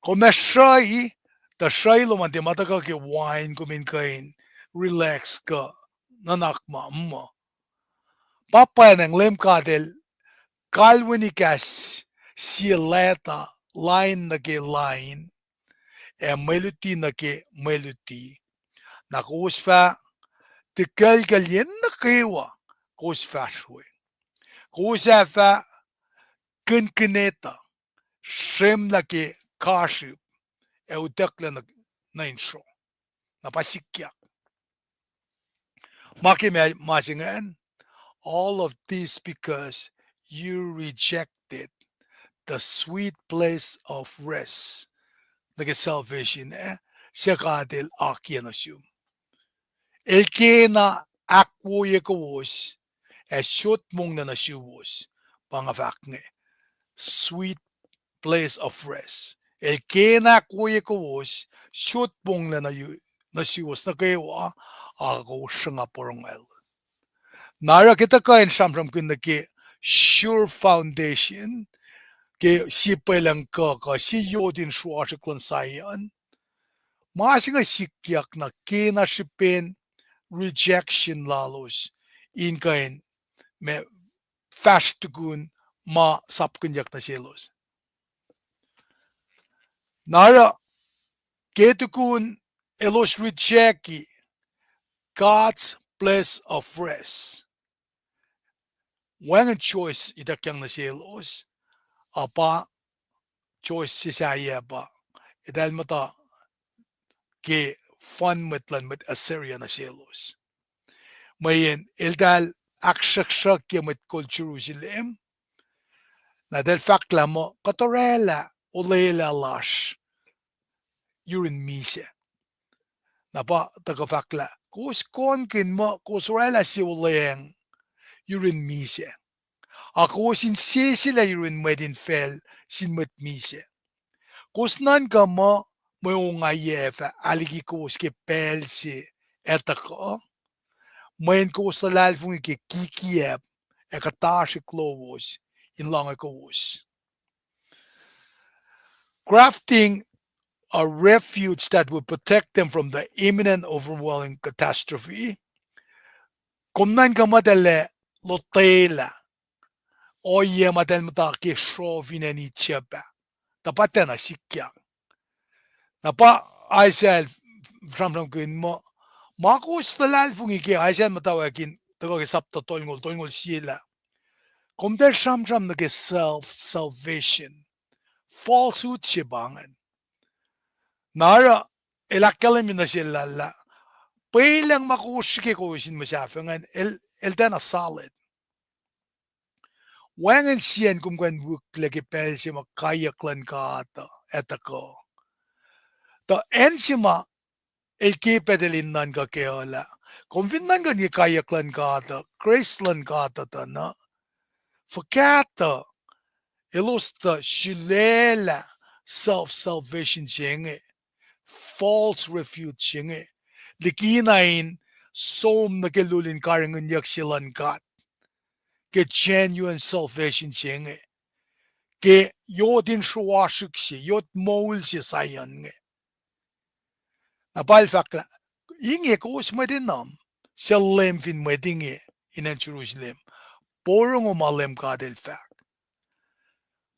Kom ac sruhi, tuh sruhi lom an tiac ma tuhkuh ke wine kom in kuh in relax kuh nuhnak ma muh. Pa pwacnwacng Leum God el kalweni kahs sie letter, lain nuh ke lain, ac mwe luti nuh ke mwe luti. Na kowos fah tikuclkuclyen nuh kwewa kowos fahsr we. kowos ac fah kihnkihneta, srwemlah ke kasrihp, ac utucklac nuh, nuh in sruoh. Na pa sikyak. Ma ke ma, ma se ingacn, all of this because you rejected the sweet place of rest. Nuh ke salvation, eh, suc God El akiyac nuh sum. El kena ahkwoye kowos, ac sot monglac nuh suwos, pa nga fahk inge, sweet place of rest. El kena ahkwoye kowos, sot monglac nuh, nuh suwos nuh kwewa, a kowos sruhnga porongo. Na oruh ke tuhkuh in sramsramkihn nuh ke sure foundation, ke sie pwelucng kuh, kuh sie yot in sruasrihk luhn Zion, ma se inge sikyak na kena srihpen rejection lalos in kuh in ma fahsr tukun ma sapkihnyuck nuh selos. Na oruh ke tukun elos rejecti God's place of rest, wacngihn choice ituckyang nuh selos, a pa choice se sahyac pa, eltahl muhta ke fun mwet luhn mwet Assyria nuh selos. Mweyen eltahl ahksruhksruhkye mwet kol Jerusalem, na eltahl fahk lah muh kuht orwaclah olwelah lasr yurin misac. Na pa tuhkuh fahk lah kowos konkihn muh kowos orwaclah sie olweacng yurin misac, a kowos inseselac yurin mwet infacl sin mwet misac. Kowos nuhnkuh muh mwe ongaiyac fah ahlikihn kowos ke pacl se ac tuhkuh, mweyen kowos luhlahlfongi ke kikiacp ac kuhtasrihk lowos in loange kowos. Crafting a refuge that will protect them from the imminent overwhelming catastrophe. Kom nuhnkuh muh eltahl ac lotwelah ohiyac ma eltahl muhta ke sruoh fin acn Egypt ah. Tuh pa tiacna sikyak. Na pa Isaiah el sramsramkihn muh, ma kowos luhlahlfongi ke Isaiah el muhtwacwacack in tuhkuh ke sapta tolngoul, tolngoul sie lah, kom tiac sramsram nuh ke self salvation. Falsehood se pa ingacn. Na oruh el ahkkahlwemye nuh sel lah, pwelucng ma kowos srihke kowos in muhsahfah ingacn, el, el tiacna solid. Wacngihn sie acn kom kuh in wiklac ke pacl se ma kaiyuck luhn God uh ac tuhkuh. Tuh acn se ma el ke pacl el in nuhnkuh kac uh lah, kom fin nuhnkuh ke kaiyuck luhn God uh, grace luhn God uh tuh na, fuhkah tuh elos tuh sulaclah self salvation se inge, false refuge se inge, likina in som nuh ke lul in karihngihnyuck se luhn God, ke genuine salvation se inge, ke yot in sruasrihk se, yot moul se Zion inge. Na pa el fahk lah, inge kowos mwet enum, suc Leum fin mwet inge in acn Jerusalem, porongo ma Leum God El fahk.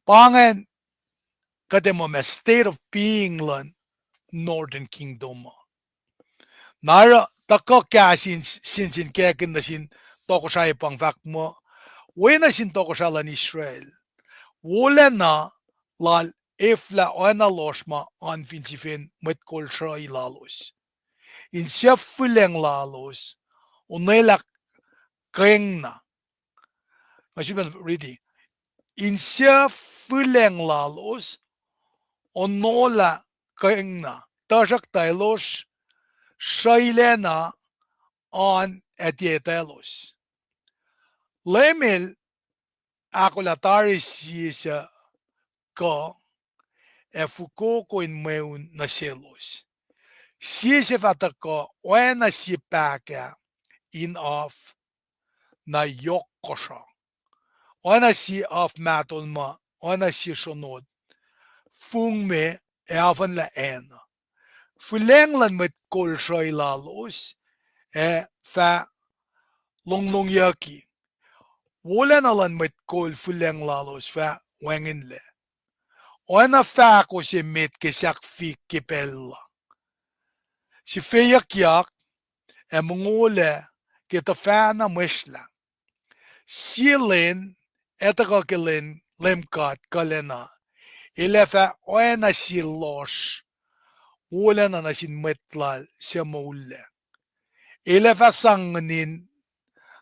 Pa ingacn kuht ac muh ma state of being luhn Northern Kingdom uh. Na oruh tuhkuh kahs in sensenkackihn nuh sin tohkohsrahi pa inge fahk muh, oacna sin tohkohsrah luhn Israel, wolacna lal eflah oacna lohsr ma oan fin sifen mwet kol sruhi lalos. Insiyac fihlacng lalos onwelah kengna. Nga sifilpac riti. Insiyac fihlacng lalos onwelah kengna, tuhsruhktuh elos sruhilacna oan ac tiac etwaclos. Leum El ahkolah tari sie suc kuh ac fokoko in mweun nuh selos. Sie suc fah tuhkuh oacna sie pahkah in af na yohk kosro, oacna sie af mahtol ma oacna sie sronot, fungme ac afuhnlah acn uh. Fihlacng luhn mwet kol sruhi lalos ac fah longlongyucki. Wolacna luhn mwet kol fihlacng lalos fah wacngihnlac, oacna fahko se met ke sahkfihk ke pacl la. Sifacyuckyak ac mongol ac ke tuhfahna mwesrlah. Sie lwen etuh kuh ke Leum, Leum God kuhlacna, El ac fah oacna sie lohsr wolacna nuh sin mwet Lal suc moullac. El ac fah sang nguhnin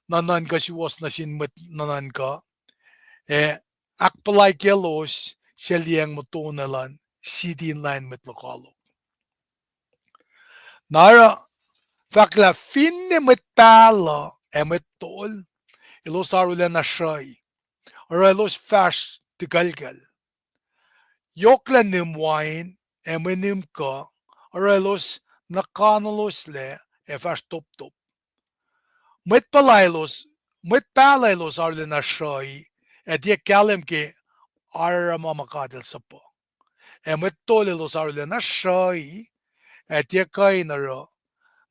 nuhnuhnkuh suwohs nuh sin mwet nuhnuhnkuh, ac ahkpuhlaikyelos suc liyacacng muhtuhnoa luhn siti in lain mwet lokoalok. Na oruh fahk lah finne mwet pahluh ac mwet tol, elos arulacna sruhi, oruh elos fahsr tikuclkucl. Yohklac nihm wain ac mwe nihm kuh, oruh elos nuhkanuloslac ac fahsr toptop. Mwet pahluh elos, mwet pahluh elos arulacna sruhi, ac tiac kahlwem ke aruhrruhma ma God El suhpuh. Ac mwet tol elos arulacna sruhi, ac tiac kuh in oruh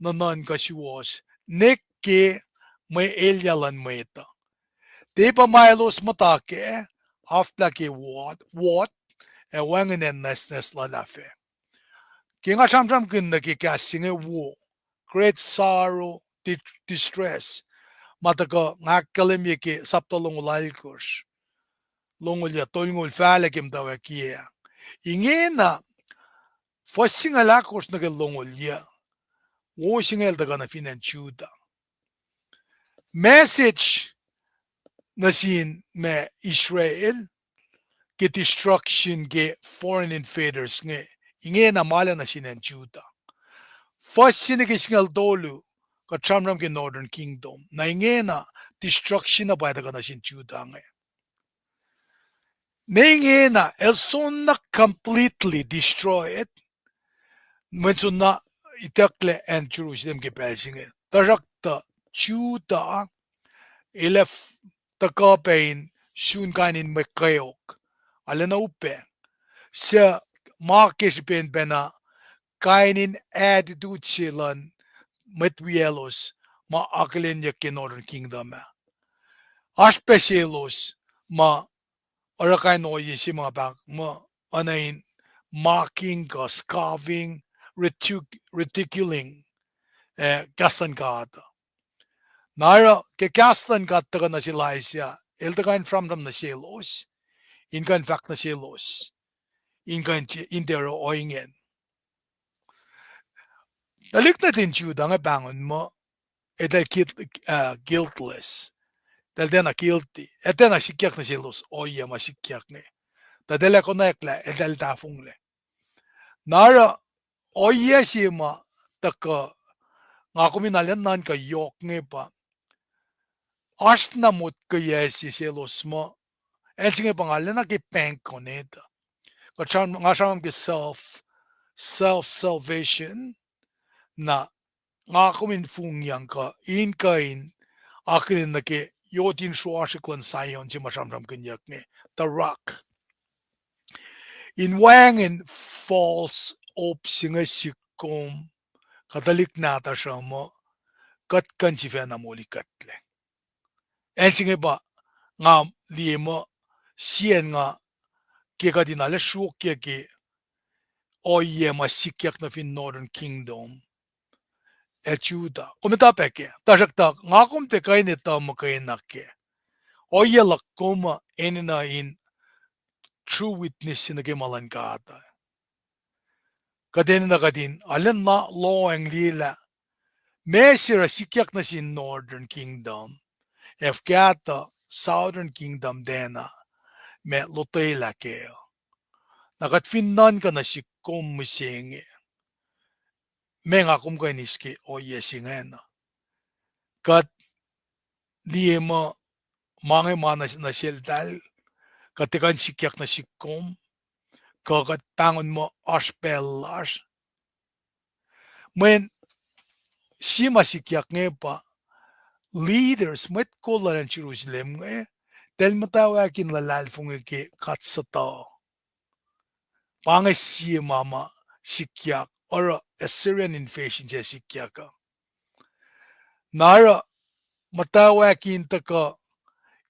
nuhnuhnkuh suwohs, ne ke mwe elyah luhn mwet uh. Tiac pa ma elos muhta kac, aflah ke wot, wot, ac wacngihn acn nwacsnwacs luhlahp ah. Ke nga sramsramkihn nuh ke kahs se inge wo, great sorrow, di-, distress, ma tuhkuh nga ahkkahlwemye ke sapta longoul alkosr, longoul yac tolngoul fahlac ke muhtwacwacack ah. Ingena, fuhs singucul ahkosr nuh ke longoul yac, wo se inge el tuhkuh nuh fin acn Judah. Message nuh sin ma Israel ke destruction ke foreign invaders inge, ingena ma lac nuh sin acn Judah. Fuhs se nuh ke singucul tolu, kuht sramsram ke Northern Kingdom. Na ingena destruction uh pa tuhkuh nuh sin Judah inge. Ne ingena, el soenna completely destroyed, mweyen soenna itucklac acn Jerusalem ke pacl se inge. Tuhsruhktuh Judah, el ac f-, tuhkuh pac in sun kain in mwe kweok, arulacna upac. Suc ma ke srihpen pacna kain in attitude se luhn mwet wiyaclos ma akihlenyuck ke Northern Kingdom ah. Oasr pac selos ma oruh kain ohiyac se ma nga pahngon muh, oacna in mocking kuh scoffing, ridic-, ridiculing, eh, kahs luhn God. Na oruh ke kahs luhn God tuhkuh nuh sel Isaiah, el tuhkuh in sramsram nuh selos, in kuh in fahk nuh selos, in kuh in, in tiac oruh ohinge. Tuhlihk nuhtin Judah inge pahngon muh, eltahl guilt-, ah, guiltless. Eltahl tiacna guilty. Eltahl tiacna sikyak nuh selos ohiyac ma sikyak inge. Tuh eltahl ac konwacack lah eltahl tahfonglac. Na oruh ohiyac se ma tuhkuh, nga kom in arulacna nuhnkuh yohk inge pa, oasr na motko yac se selos muh, acn se inge pa nga arulacna ke pahng koneta. Kuht sram-, nga sramsram ke self, self-salvation, na nga kom in fongyang kuh in kuh in akihlen nuh ke yot in sroasrihk luhn Zion se ma sramsramkihnyuck inge, the rock. In wacngihn false hope se inge sihk kom, kuh tuhlihk nahtuhsr uh muh, kuht kuh in sifacna molikuhtlac. Acn se inge pa nga liye muh, sie acn nga ke kuht in arlac sruokyac ke ohiyac ma sikyak nuh fin Northern Kingdom ac Judah. Kom etuh pac kac, tuhsruhktuh nga kom tiac kuh in etuh muhkwena kac. Ohiyac luhk kom uh enenuh in true witness se nuh ke ma luhn God uh. Kuht enenuh kuht in arulacna lohacng liye lah meac se oruh sikyak nuh sin Northern Kingdom, ac fuhkah tuh Southern Kingdom tiacna ma lotwelah kac uh. Na kuht fin nuhnkuh nuh sihk kom mihsenge, meac nga kom kuh in eis ke ohiyac se ingacn uh? Kuht liye muh ma inge ma nuh, nuh seltahl, kuht tiac kuh in sikyak nuh sihk kom, kuh kuht pahngon muh oasr pacl lasr. Mweyen sie ma sikyak inge pa leaders, mwet kol luhn acn Jerusalem inge, eltahl muhtwacwacack in luhlahlfongi ke God suhtuh. Pa inge sie ma ma sikyak, oruh Assyrian invasion se sikyak uh. Na oruh muhtwacwacack in tuhkuh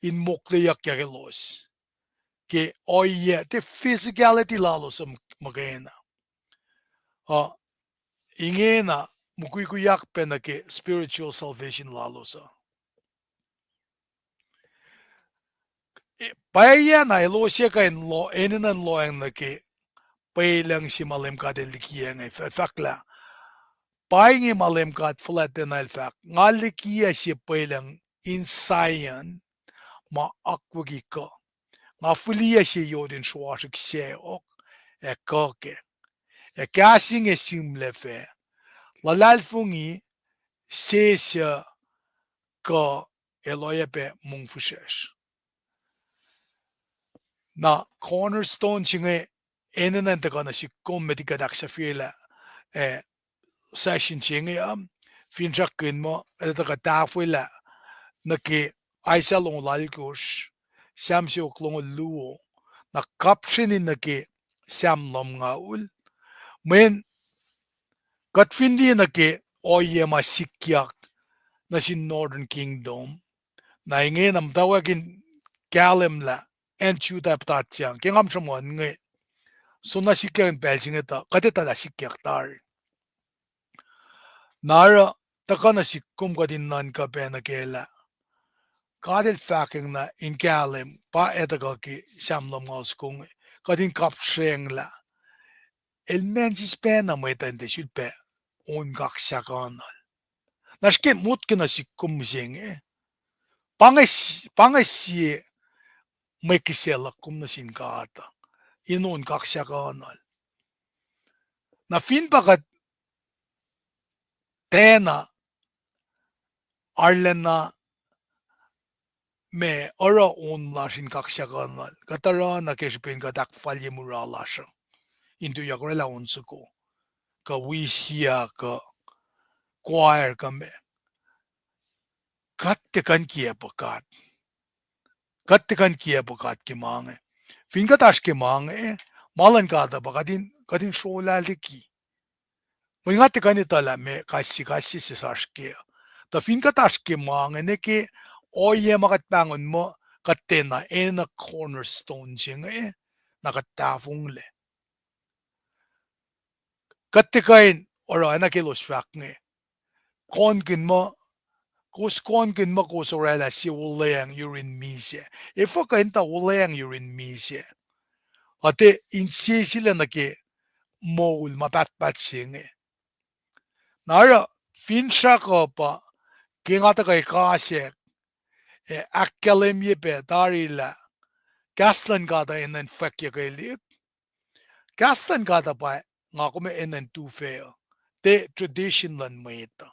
in mokleyuckyak elos ke ohiyac, tiac physicality lalos uh muhkwena. Uh, ingena mukwikwiyak pac nuh ke spiritual salvation lalos uh. Pwacye na elos ac kuh in enenuh in lohacng nuh ke pwelucng se ma Leum God El likiyacng, fahk lah, pa inge ma Leum God fuhlwactlacna El fahk, nga likiyac sie pwelucng in Zion ma akwucki kuh. Nga fihliyac sie yot in sroasrihk sacohk ac kuh kac, ac kahs inge sihmlac fac, luhlahlfongi se suc kuh, ac oacyacpac mongfihsrwacsr. Na cornerstone se inge enenuh in tuhkuh nuh sihk kom met kuht ahksahfyelah, eh, session se inge uh, finsrakkihn muh el tuhkuh tahfwelah nuh ke Isaiah longoul alkosr, Sam siofok longoul luo, na kapsreni nuh ke Sam lumngaul. Mweyen kuht fin liye nuh ke ohiyac ma sikyak nuh sin Northern Kingdom, na ingena muhtwacwacack in kahlwem lah acn Judah ac puhtatyang ke nga sruhmuhn inge, soenna sikyak in pacl se inge tuh kuht etuh lah sikyak tari. Na oruh tuhkuh nuh sihk kom kuht in nuhnkuh pac nuh ke lah God El fahkwacng na in kahlwem pa ac tuhkuh ke Sam lumngaul soko inge, kuht in kapsracng lah El macnsis pacna mwet uh in tiac sulpac on kaksakihnuhl. Na srihke motko nuh sihk kom mihsenge, pa inge sie mwe kihsac luhk kom nuh sin God uh, in on kaksakihnuhl. Na fin pa kuht tiacna arulacna ma oruh on lasr in kaksakihnuhl, kuht oruh na ke srihpen kuht ahkfalye mura lasr uh in tuyak oraclah on soko, kuh wi siyuck, kuh choir, kuh ma. Kuht tiac kuh in kiacp God. Kuht tiac kuh in kiacp God ke ma inge. Fin kuht oasr ke ma inge, ma luhn God uh pa kuht in, kuht in srolah liki. Mweyen nga tiac kuh in etuh lah ma kais sie, kais sie sesr oasr kac. Tuh fin kuht oasr ke ma inge, ne ke ohiyac ma kuht pahngon muh kuht tiacna enenuh cornerstone se inge, na kuht tahfonglac. Kuht tiac kuh in oruh oacna ke elos fahk inge, konkihn muh, kowos konkihn muh kowos oraclah sie wuhlweacng yurin misac. Efuh kuh in tuh wuhlweacng yurin misac? Kuht tiac inseselac nuh ke moul ma pahtpaht se inge. Na oruh, finsrak uh pa, ke nga tuhkuh kasack, ac ahkkahlwemye pac tari lah kahs luhn God uh enenuh in fwackyuckelihk. Kahs luhn God uh pa nga kom enenuh in tufah uh, tiac tradition luhn mwet uh.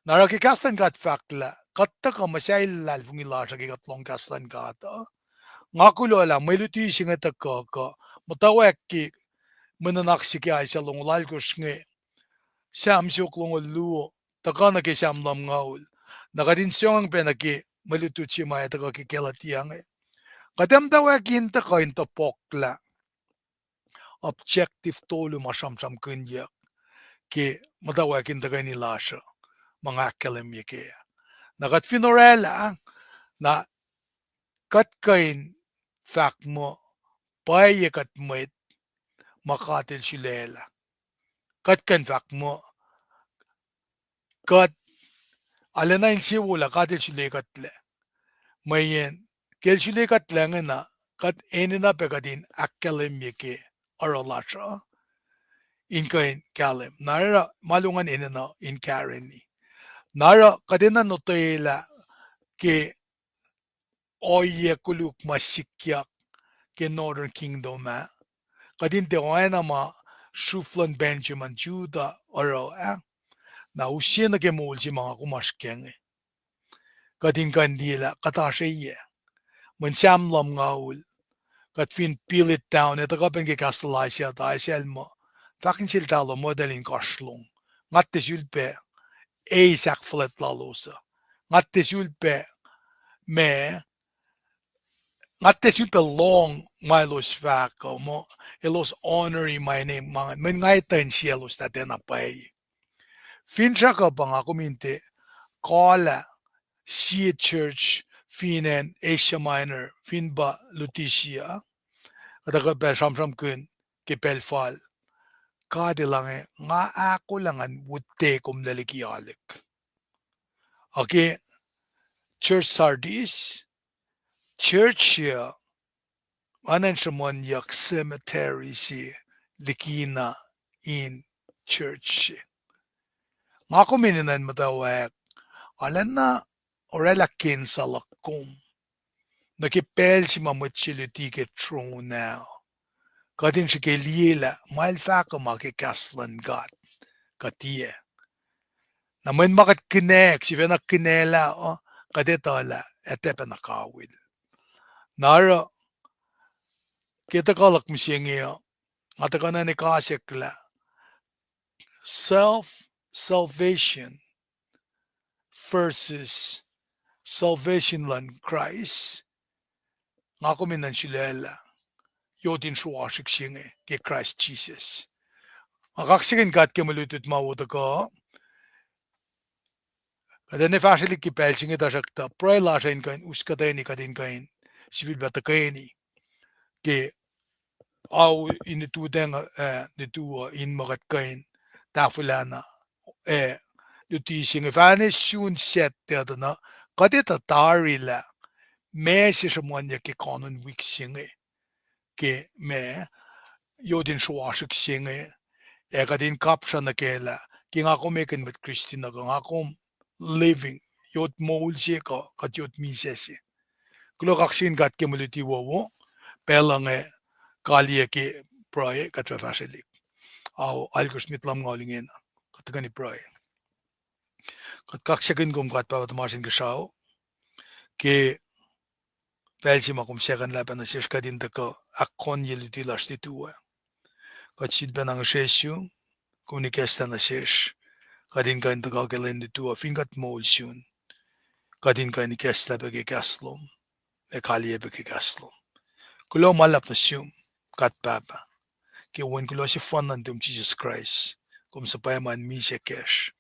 Na oruh ke kahs luhn God fahk lah kuht tuhkuh muhsahi luhlahlfongi lasr uh ke kuht lohng kahs luhn God uh, nga kuloh lah mwe luti se inge tuhkuh kuh muhtwacwacack ke mwe nuhnak se ke Isaiah longoul alkosr inge, Sam siofok longoul luo, tuhkuh nuh ke Sam lumngaul. Na kuht in sohngacng pac nuh ke mwe lutlut se ma ac tuhkuh ke Galatia inge. Kuht ac muhtwacwacack in tuhkuh in tohpohklah objective tolu ma sramsramkihnyuck ke muhtwacwacack in tuhkweni lasr uh, ma nga ahkkahlwemye kac. Na kuht fin oraclah, na kuht kuh in fahk muh pwacye kuht mwet ma God El sulaclah. Kuht kuh in fahk muh kuht arulacna insewowo lah God El sule kuhtlac. Mweyen ke El sule kuhtlac ingena, kuht enenuh pac kuht in ahkkahlwemye ke oruh lasr uh in kuh in kahlwem. Na oruh ma luo ingacn enenuh in kareni. Na oruh kuht enenuh in otwelah ke ohiyac koluk ma sikyak ke Northern Kingdom ah. Kuht in tiac oacna ma sruf luhn Benjamin, Judah oruh ah. Na use nuh ke moul se ma nga kom oasr kac inge, kuht in kuh in liye lah kuht oasr eyac. Mweyen Sam lumngaul, kuht fin peel it down, ac tuhkuh pac ke kahs lal Isaiah, tuh Isaiah el muh, fahk nuh sel tahloh muh eltahl in kasrlong. Nga tiac sulpac eis ahkfuhlwact lalos uh. Nga tiac sulpac ma Nga tiac sulpac lohng ma elos fahk uh muh elos honori ma ine ma, mweyen nga etuh insiyaclos lah tiacna pwacye. Finsrak uh pa nga kom in tiac kalah sie church fin acn Asia Minor, fin pa Laodicea, kuht ac kuh pac sramsramkihn ke pacl fal, God El inge, nga ahkolah ngan wute kom lac liki ahlihk. Ac ke church Sardis, church uh, oacna in sruhmuhnyuck cemetery se likina in church se. Nga kom enenuh in muhtwacwacack, arulacna orwaclah cancer luhk kom nuh ke pacl se ma mwet se luti ke tron ah. Kuht in srihke liye lah ma el fahk uh ma ke kahs luhn God kuh tiac. Na mweyen ma kuht kinak, sifacna kinaclah uh, kuht etuh lah etuh pacna kawihl. Na oruh, ke tuhkuh luhk mihsenge uh, nga tuhkuh na in ekaseklah self salvation versus salvation luhn Kraist. Nga kom enenuh in sulaclah yot in sruwasrihk se inge ke Kraist Jisus. Nga kaksakihn God ke mwe lutlut ma wo tuhkuh. Kuht enenuh fahsrwelihk ke pacl se inge, tuhsruhktuh pruhe lasr uh in kuh in us kuhtwena kuht in kuh in sifilpac tuhkweni ke ao in lututacng, eh, lutu uh in muh kuht kuh in tahfwelah na, eh, luti se inge. Fahne sun Saturday uh, kuht etuh tari lah ma se sruhmuhnyuck ke koanon wik se inge, ke ma yot in sruwasrihk se inge, ac kuht in kapsra nuh kac lah ke nga kom ekihn mwet Kristin uh, kuh nga kom living, yot moul se kuh kuht yot misac se. Kuloh kaksakihn God ke mwe luti wowo, pacl uh inge kaliyac ke pruhe kuht fah fahsrwelihk. Ao alkosr met lumngaul ingena, kuht tuhkweni pruhe. Kuht kaksakihn kom God Pahpah tuhmasr Inkuhsrao, ke pacl se ma kom sahkuhnlah pac nuh sesr kuht in tuhkuh ahkkohnye luti lasr lutu ah. Kuht sifilpacna ngihsre sum, kom in ikacslah nuh sesr, kuht in kuh in tuhkuh ke lwen lutu uh fin kuht moul sun, kuht in kuh in ikacslah pac ke kahs lom, ac kaliyac pac ke kahs lom. Kuloh ma luhlahp nuh sum, God Pahpah, ke Wen kuloh sefanna nuhtum Jisus Kraist, kom suhpwacma in misac kacsr.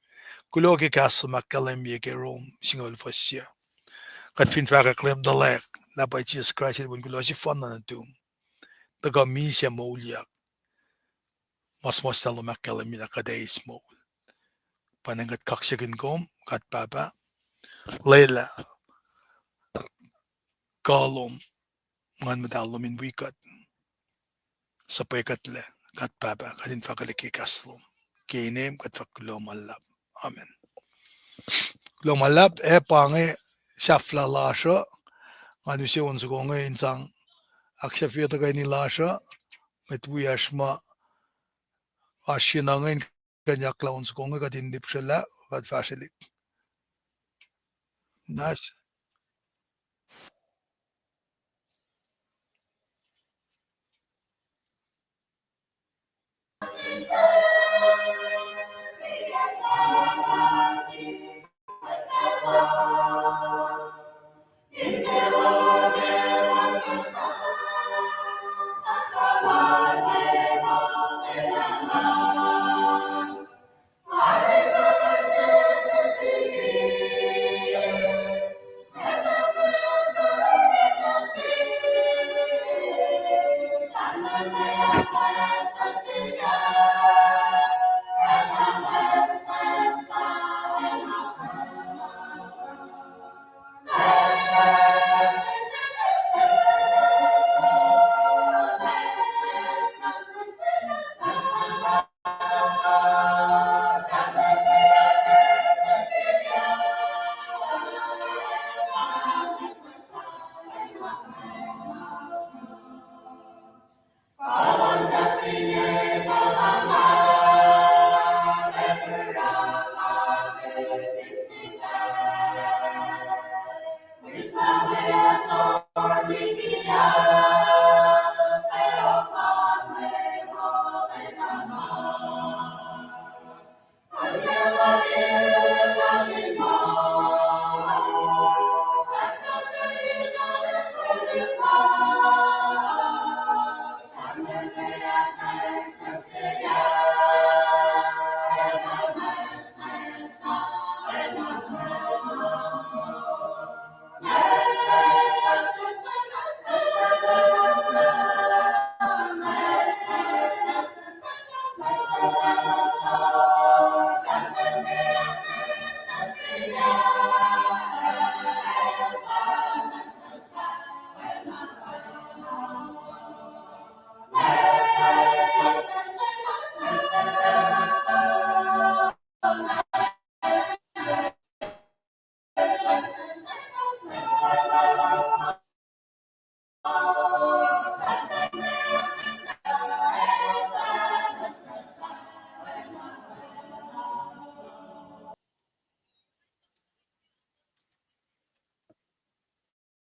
Kuloh ke kahs lom ahkkahlwemye ke Rom singucul fuhs yac. Kuht fin fahkwack Leum tuhlac lah pa Jisus Kraist el Wen kuloh sefanna nuhtum, tuhkuh misac moulyak, ma suhmuhslah lom ahkkahlwemye lah kuht ac eis moul. Pa inge kuht kaksakihn kom God Pahpah, lwelah kuh lom, Nguhn Muhtahl lom in wi kuht, suhpwekuhtlac God Pahpah, kuht in fahkwelihk ke kahs lom. Ke inem kuht fahk kuloh ma luhlahp. Amen. Kuloh ma luhlahp, ac pa inge sahflah lasr uh, ngan use on soko inge in sang ahksahfye tuhkweni lasr uh, mwet wiyacsr ma oasr yen inge in kuh in yaklah on soko inge kuht in lihpsrelah, kuht fahsrwelihk. Na